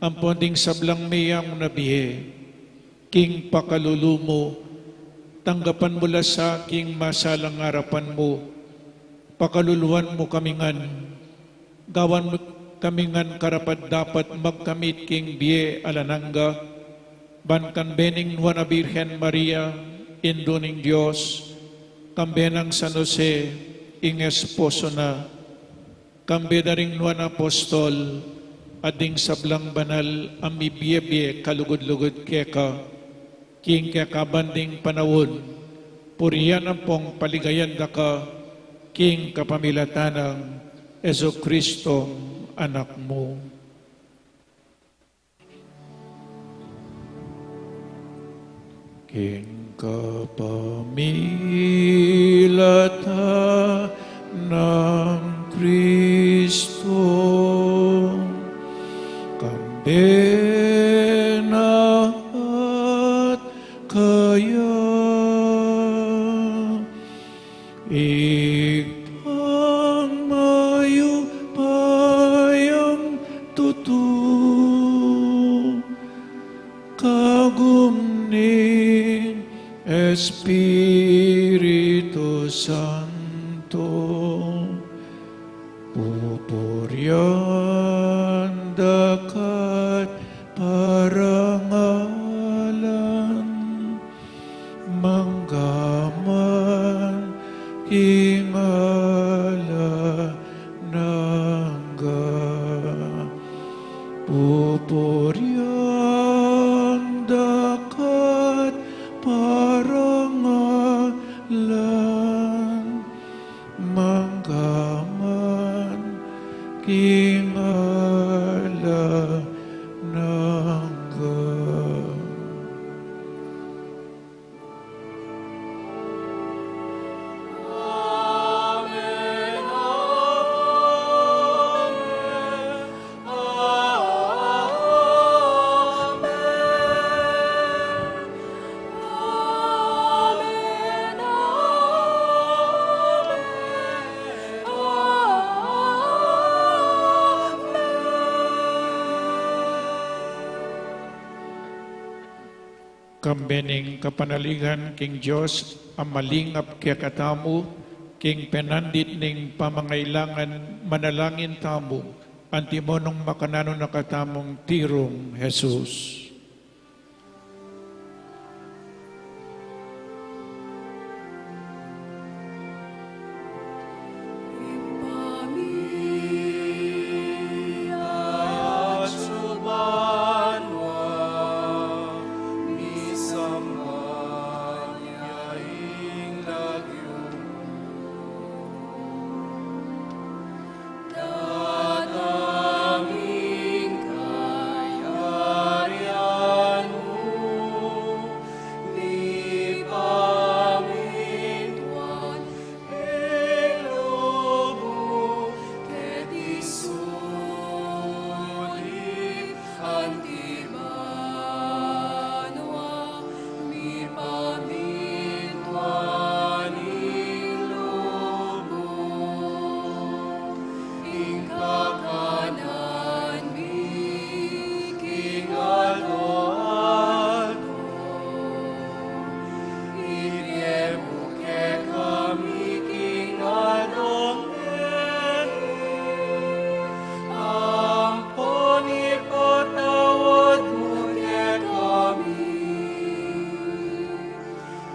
ampon ding sablang meyamu na bie, king pakalulu mu, tanggapan mu la sa king masalang arapan mu, pakaluluan mu kami ngan, gawan mu kami ngan karapat-dapat magkamit king bie alang angga, ban kambe ning Nuan a Birhen Maria, Indu ning Dios, kambe nang San Jose, ing esposo na, kambe da ring nuan a apostol, at ding sablang banal a mibie-bie kalugud-lugud keka, king kekabang ding panaun, purian ampong paligayan da ka, king kapamilatan nang Jesucristo, Anak mu. King kapamilatan nang Kristo, kambe na at kaya, Ibpang mayupayang tutu, kagum ning Espiritu Santo, pupurian da ka't parangalan, mangga man king alang angga. Pupurian da ka't parangalan, mangga man king alang angga. Kambe ning kapanaligan king Dios a malingap kekatamu, king penandit ning pamangailangan manalangin tamu, antimo nung makananu na katamung tirung Jesus. Datang ing kayarian mu, mipamintuan ing lub mu, keti sulip anti banua, mipamintuan ing lub mu. Ing kakanan mi king aldo-aldo, ibie mu kekami king aldo ngeni, ampon ipatawad mu kekami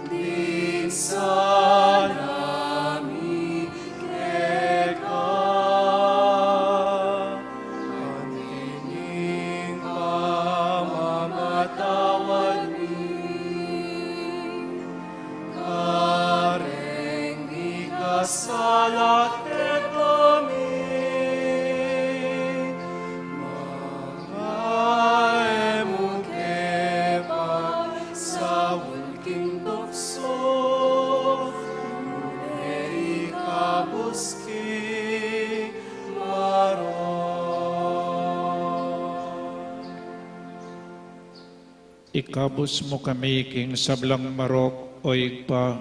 ding sala mi keka, anti ning pamamatawad mi kareng mikasala kekami. Manga e mu ke paisaul king tuksu, nune ikabus king marok. Ikabus mu kami king sablang marok, o Ibpa,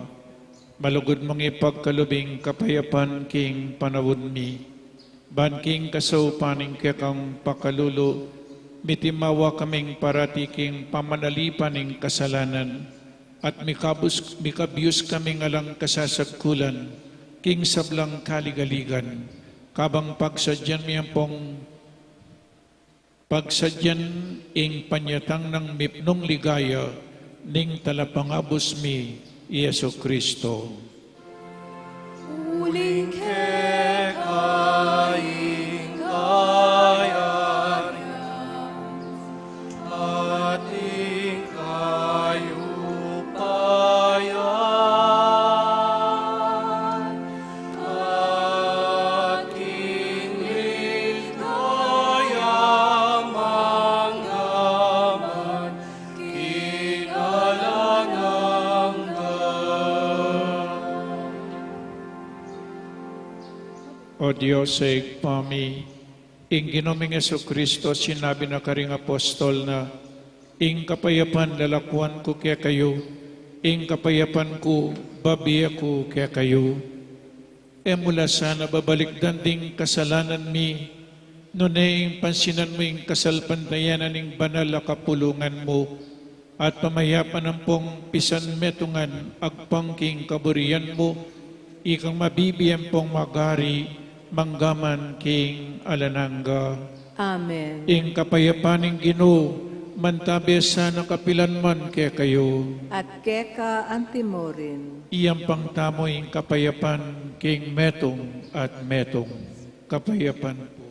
malugud mung ipagkalub ing kapayapan king panaun mi. Ban king kasaupan ning kekang pakalulu, mitimawa kaming parati king pamanalipan ning kasalanan, at mikabus, mikabius kaming alang kasasagkulan king sablang kaligaligan, kabang pagsadyan mi ampong pagsadyan ing panyatang nang mipnung ligaya ning Talapangabus mi, i Jesucristo. Uling keka ing kayarian, at ing kayupayan, at ing ligaya mangga man king alang angga. O Dios, Ibpa mi, ing Ginu ming Jesucristo, sinabi na karing apostol na, ing kapayapan lalakuan ku kekayu, ing kapayapan ku babie ku kekayu. E mu la sana babalikdan ding kasalanan mi, nune ing pansinan mu ing kasalpantayanan ning banal a kapulungan mu, at pamayapan ampong pisanmetungan agpang king kaburian mu, ikang mabibie ampong magari mangga man king alang angga. Amen. Ing kapayapan ning Ginu mantabe sana kapilan man kekayu. At keka antimurin. Iyampang tamu ing kapayapan king metung at metung. Kapayapan pu.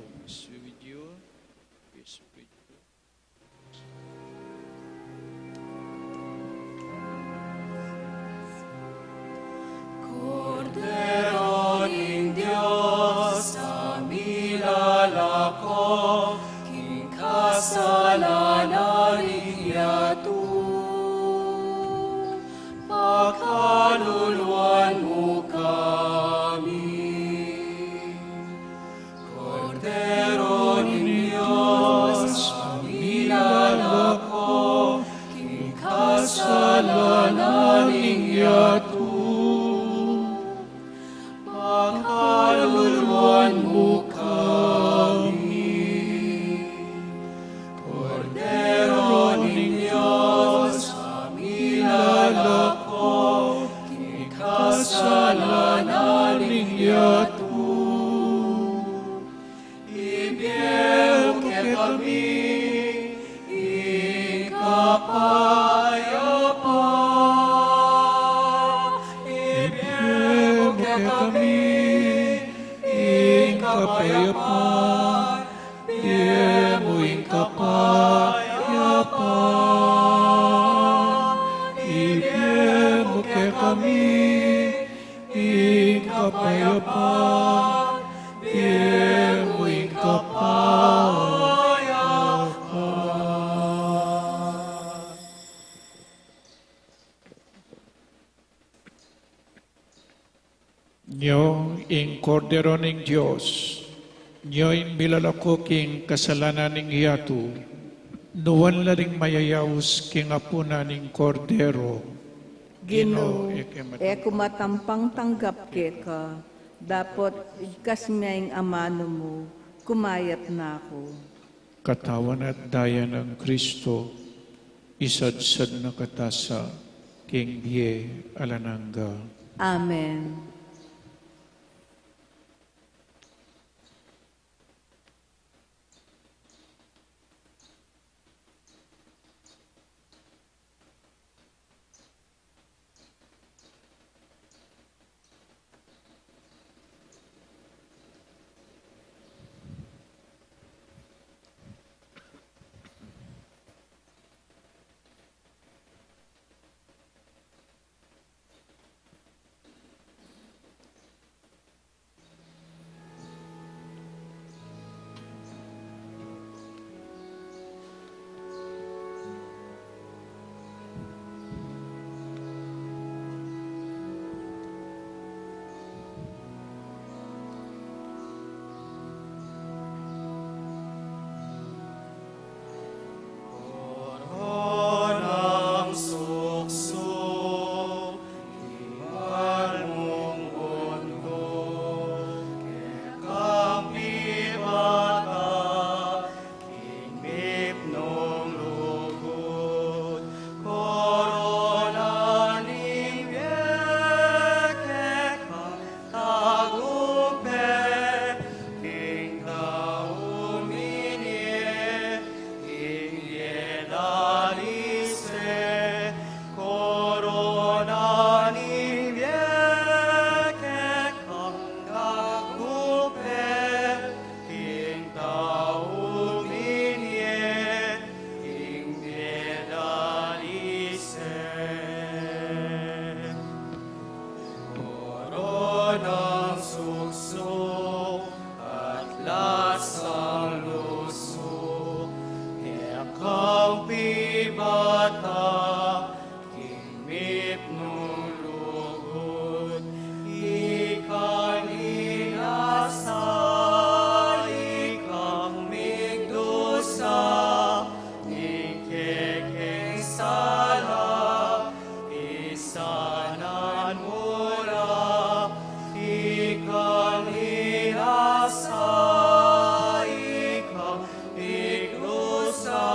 Kordero ning Dios, a milalako king kasalanan ning yatu, pakaluluan mu kami. Kordero kasalanan ning yatu. Ibie mu kekami ing kapayapan. Ibie mu kekami ing kapayapan. Ibie mu ing kapayapan. Ibie mu kekami ing kapayapan. Ibie mu ing kapayapan. Nyo ing Kordero ning Dios, nyo ing milalako king kasalanan ning yatu, nuan la ring mayayaus king apunan ning Kordero. Ginu, Ginu, e ke matampang, e ku matampang tanggap keka, dapot igkas me ing amanu mu, kumayap na ku. Katawan at daya nang Kristo, isadsad na kata sa king bie alang angga. Amen. Koronang suksuk, ing mal mung unggul, kekang pibata, king mipnung lugud, korona ning bie kekang tagumpet, king tau minye, ing bie dalise, korona ning bie kekang tagumpet, king tau minye, ing bie dalise. Koronang suksuk at lasang lusu, kekang pibata, king mipnung lugud, ikang linasa, ikang migdusa, ning kekeng sala, isanan mu la, ikang linasa, ikang migdusa,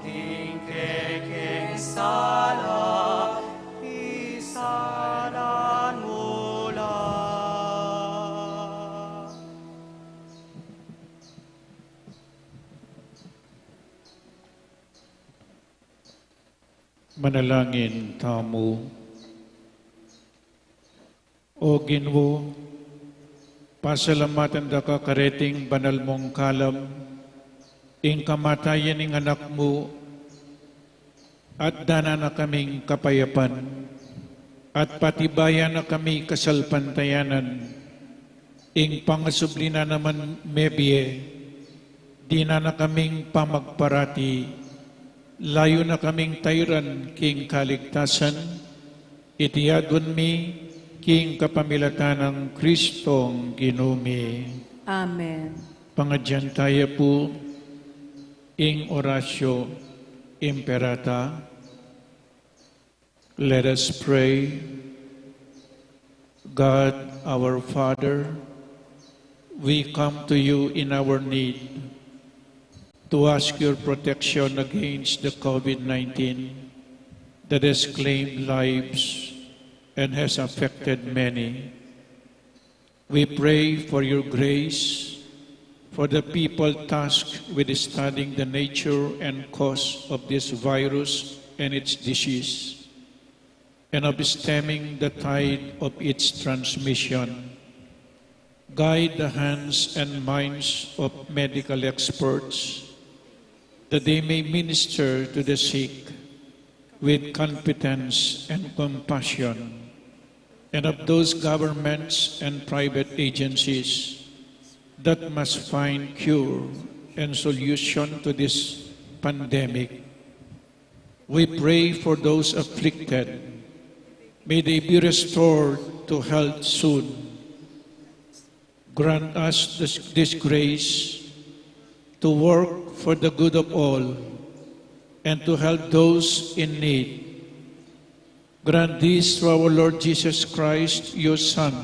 ning kekeng sala, isanan mu la. Manalangin tamu. O Ginu, pasalamatan da ka kareting banal mung kalam, ing kamatayan ning Anak mu, at dana na kaming kapayapan, at patibayan na kami kasalpantayanan, ing pangasubli na naman mebie, dina na kaming pamagparati, layu na kaming tayran king kaligtasan, iti adwan mi king kapamilatan nang Kristong Ginu mi. Amen. Pangadyan taya pu ing Oratio Imperata. Let us pray. God, our Father, we come to you in our need to ask your protection against the COVID nineteen that has claimed lives. and has affected many. We pray for your grace for the people tasked with studying the nature and cause of this virus and its disease, and of stemming the tide of its transmission. Guide the hands and minds of medical experts that they may minister to the sick with competence and compassion, and of those governments and private agencies that must find cure and solution to this pandemic. We pray for those afflicted. May they be restored to health soon. Grant us this, this grace to work for the good of all and to help those in need. Grant this through our Lord Jesus Christ, your Son,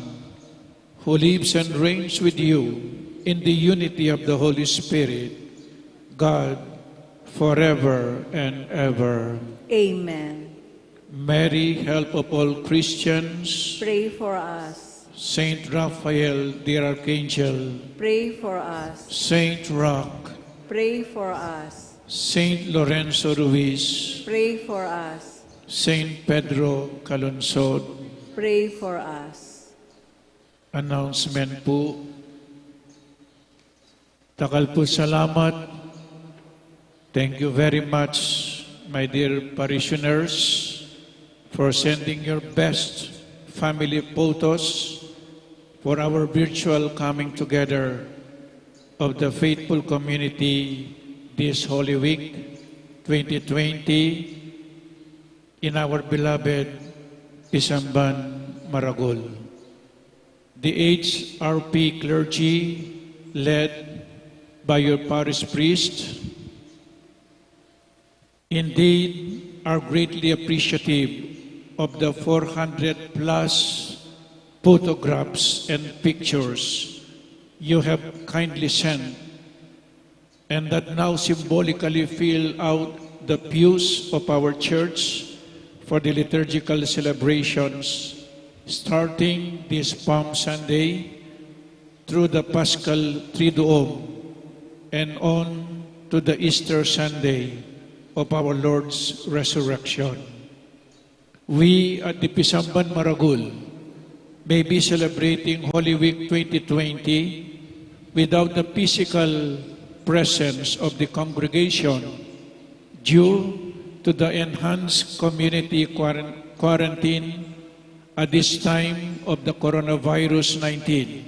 who lives and reigns with you in the unity of the Holy Spirit, God, forever and ever. Amen. Mary, help of all Christians. Pray for us. Saint Raphael the Archangel. Pray for us. Saint Roch. Pray for us. Saint Lorenzo Ruiz. Pray for us. Saint Pedro Calungsod. Pray for us. Announcement po. Dakal pung salamat. Thank you very much, my dear parishioners, for sending your best family photos for our virtual coming together of the faithful community this Holy Week twenty twenty in our beloved Pisamban Maragul. The H R P clergy, led by your parish priest, indeed are greatly appreciative of the four hundred plus photographs and pictures you have kindly sent and that now symbolically fill out the pews of our church for the liturgical celebrations, starting this Palm Sunday through the Paschal Triduum and on to the Easter Sunday of our Lord's Resurrection. We at the Pisamban Maragul may be celebrating Holy Week twenty twenty without the physical presence of the congregation due to the enhanced community quaran-, quarantine at this time of the coronavirus nineteen.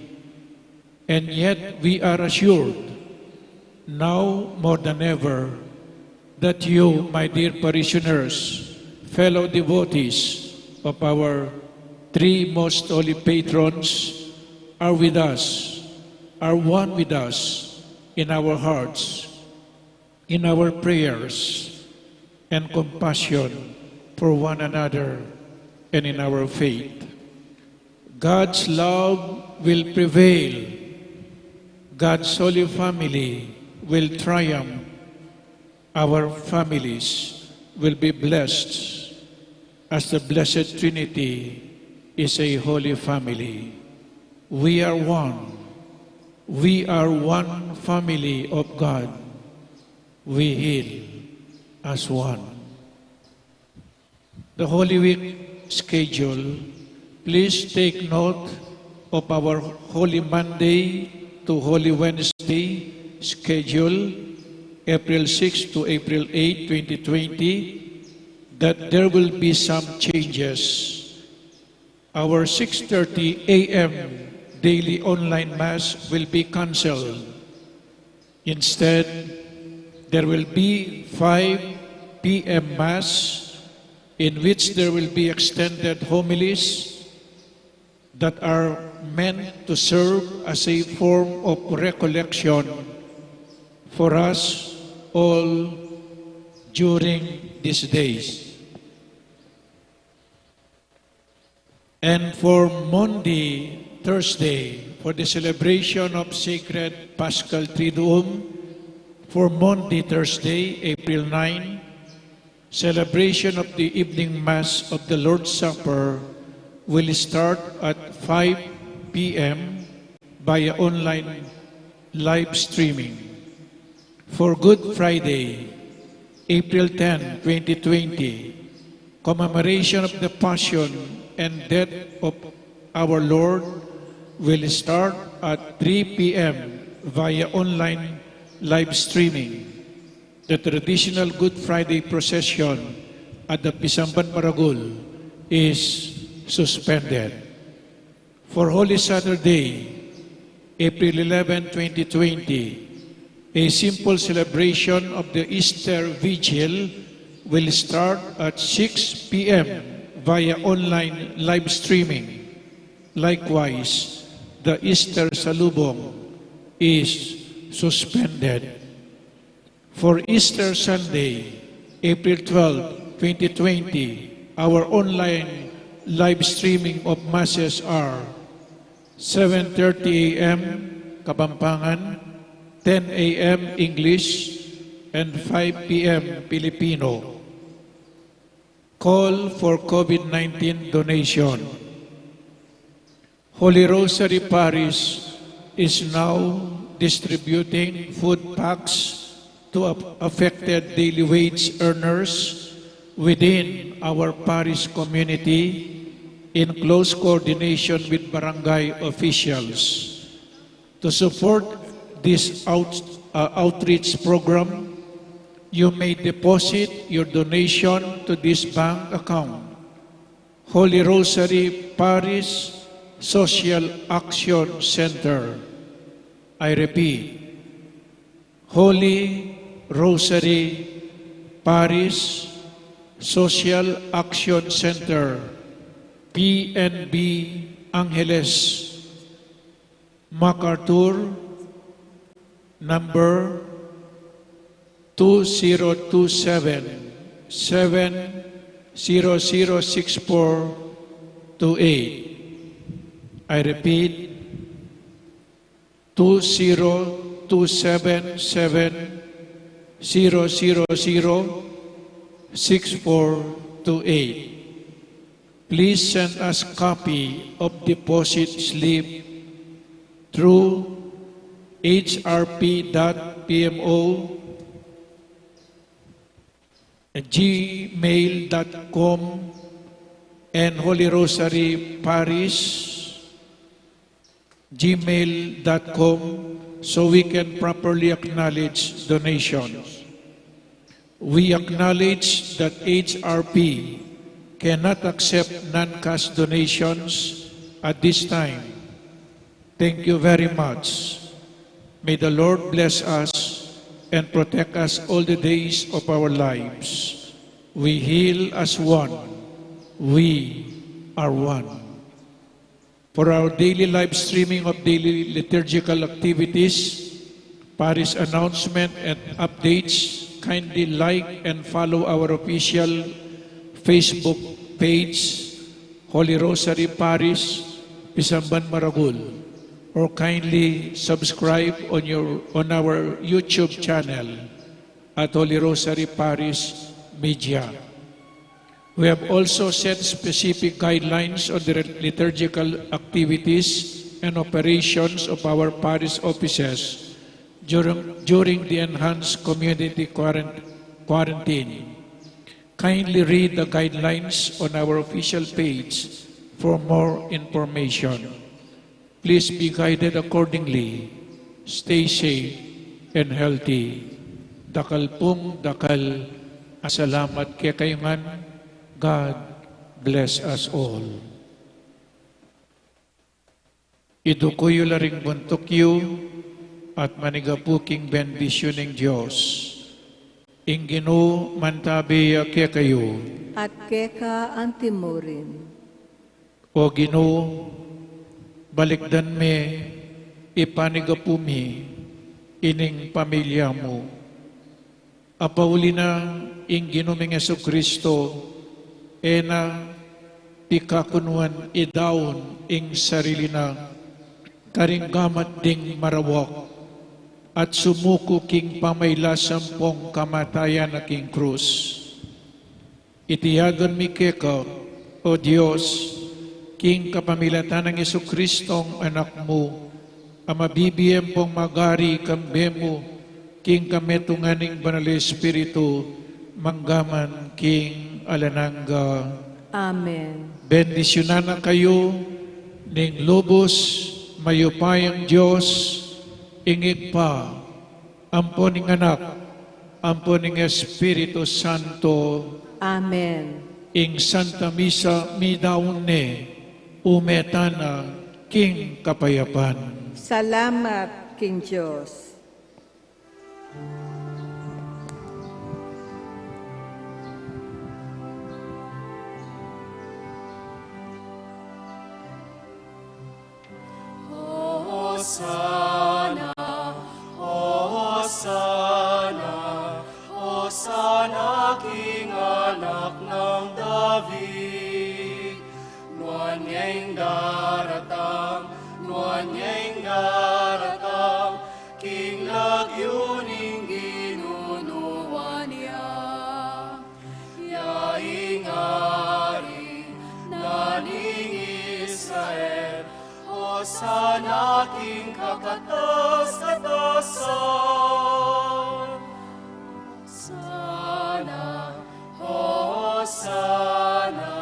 And yet we are assured, now more than ever, that you, my dear parishioners, fellow devotees of our three most holy patrons, are with us, are one with us in our hearts, in our prayers and compassion for one another and in our faith. God's love will prevail. God's Holy Family will triumph. Our families will be blessed as the Blessed Trinity is a holy family. We are one. We are one family of God. We heal as one. The Holy Week schedule. Please take note of our Holy Monday to Holy Wednesday schedule, April six to April eight, twenty twenty, that there will be some changes. Our six thirty A M daily online mass will be canceled. Instead, there will be five P M mass in which there will be extended homilies that are meant to serve as a form of recollection for us all during these days. And for Maundy Thursday, for the celebration of Sacred Paschal Triduum, for Maundy Thursday, April nine, celebration of the evening Mass of the Lord's Supper will start at five p.m. via online live streaming. For Good Friday, April ten, twenty twenty, commemoration of the Passion and Death of our Lord will start at three p.m. via online live streaming. The traditional Good Friday procession at the Pisamban Maragul is suspended. For Holy Saturday, April eleven, twenty twenty, a simple celebration of the Easter Vigil will start at six p.m. via online live streaming. Likewise, the Easter Salubong is suspended. For Easter Sunday, April twelve, twenty twenty, our online live streaming of Masses are seven thirty a.m. Kapampangan, ten a.m. English, and five p.m. Filipino. Call for COVID nineteen donation. Holy Rosary Parish is now distributing food packs to af- affected daily wage earners within our parish community in close coordination with barangay officials. To support this out- uh, outreach program, you may deposit your donation to this bank account: Holy Rosary Parish Social Action Center. I repeat, Holy Rosary Parish Social Action Center, P N B, Angeles, MacArthur, number two zero two seven, seven zero zero six four two eight. I repeat, two zero two seven seven zero zero zero six four two eight. Please send us copy of deposit slip through H R P dot P M O at gmail dot com and Holy Rosary Parish gmail dot com so we can properly acknowledge donations. We acknowledge that H R P cannot accept non-cash donations at this time. Thank you very much. May the Lord bless us and protect us all the days of our lives. We heal as one. We are one. For our daily live streaming of daily liturgical activities, parish announcement and updates, kindly like and follow our official Facebook page, Holy Rosary Parish, Pisamban Maragul, or kindly subscribe on your, on our YouTube channel at Holy Rosary Parish Media. We have also set specific guidelines on the liturgical activities and operations of our parish offices during, during the enhanced community quarant-, quarantine. Kindly read the guidelines on our official page for more information. Please be guided accordingly. Stay safe and healthy. Dakal pung dakal a salamat kekayu ngan. God bless us all. Iduku yu la ring buntuk yu at manigapu king bendisyun ning Dios. Ing Ginu mantabi ya kekayu. At keka antimurin. O Ginu, balikdan me ing panigapu mi ining pamilya mu. Apauli na ing Ginu ming Jesucristo, e na pikakunuan idaun ing sarili na karing gamat ding marawak at sumuku king pamailasampung kamatayan na king krus. Iti yagan mi keka, O Dios, Ing kapamilatan nang Jesucristong Anak mu, a mabibie ampong magari kambe mu, king kametungan ning Banal Espiritu, mangga man king alang angga. Amen. Bendisyunan na kayu ning lubus mayupayang Dios, ing Ibpa, ampo ning Anak, ampo ning Espiritu Santo. Amen. Ing Santa Misa midaun ne, ume tana king kapayapan. Salamat king Dios. Hosana, Hosana, Hosana king anak nang David. Nuan ya ing daratang, nuan ya ing daratang, king lagyu ning Ginu nuan ya. Ya ing Ari na ning Israel, Hosana king kakatas-katasan. Hosana, Hosana,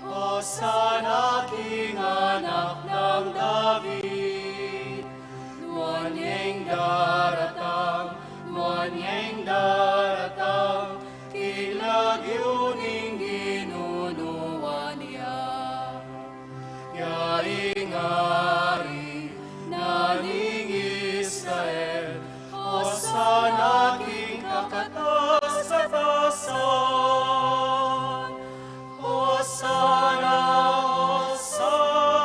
Hosana king anak nang David. Nuan ya ing daratang, nuan ya ing daratang, king lagyu ning Ginu nuan ya. Ya ing Ari na ning Israel, Hosana king kakatas-katasan. Hosana, Hosana.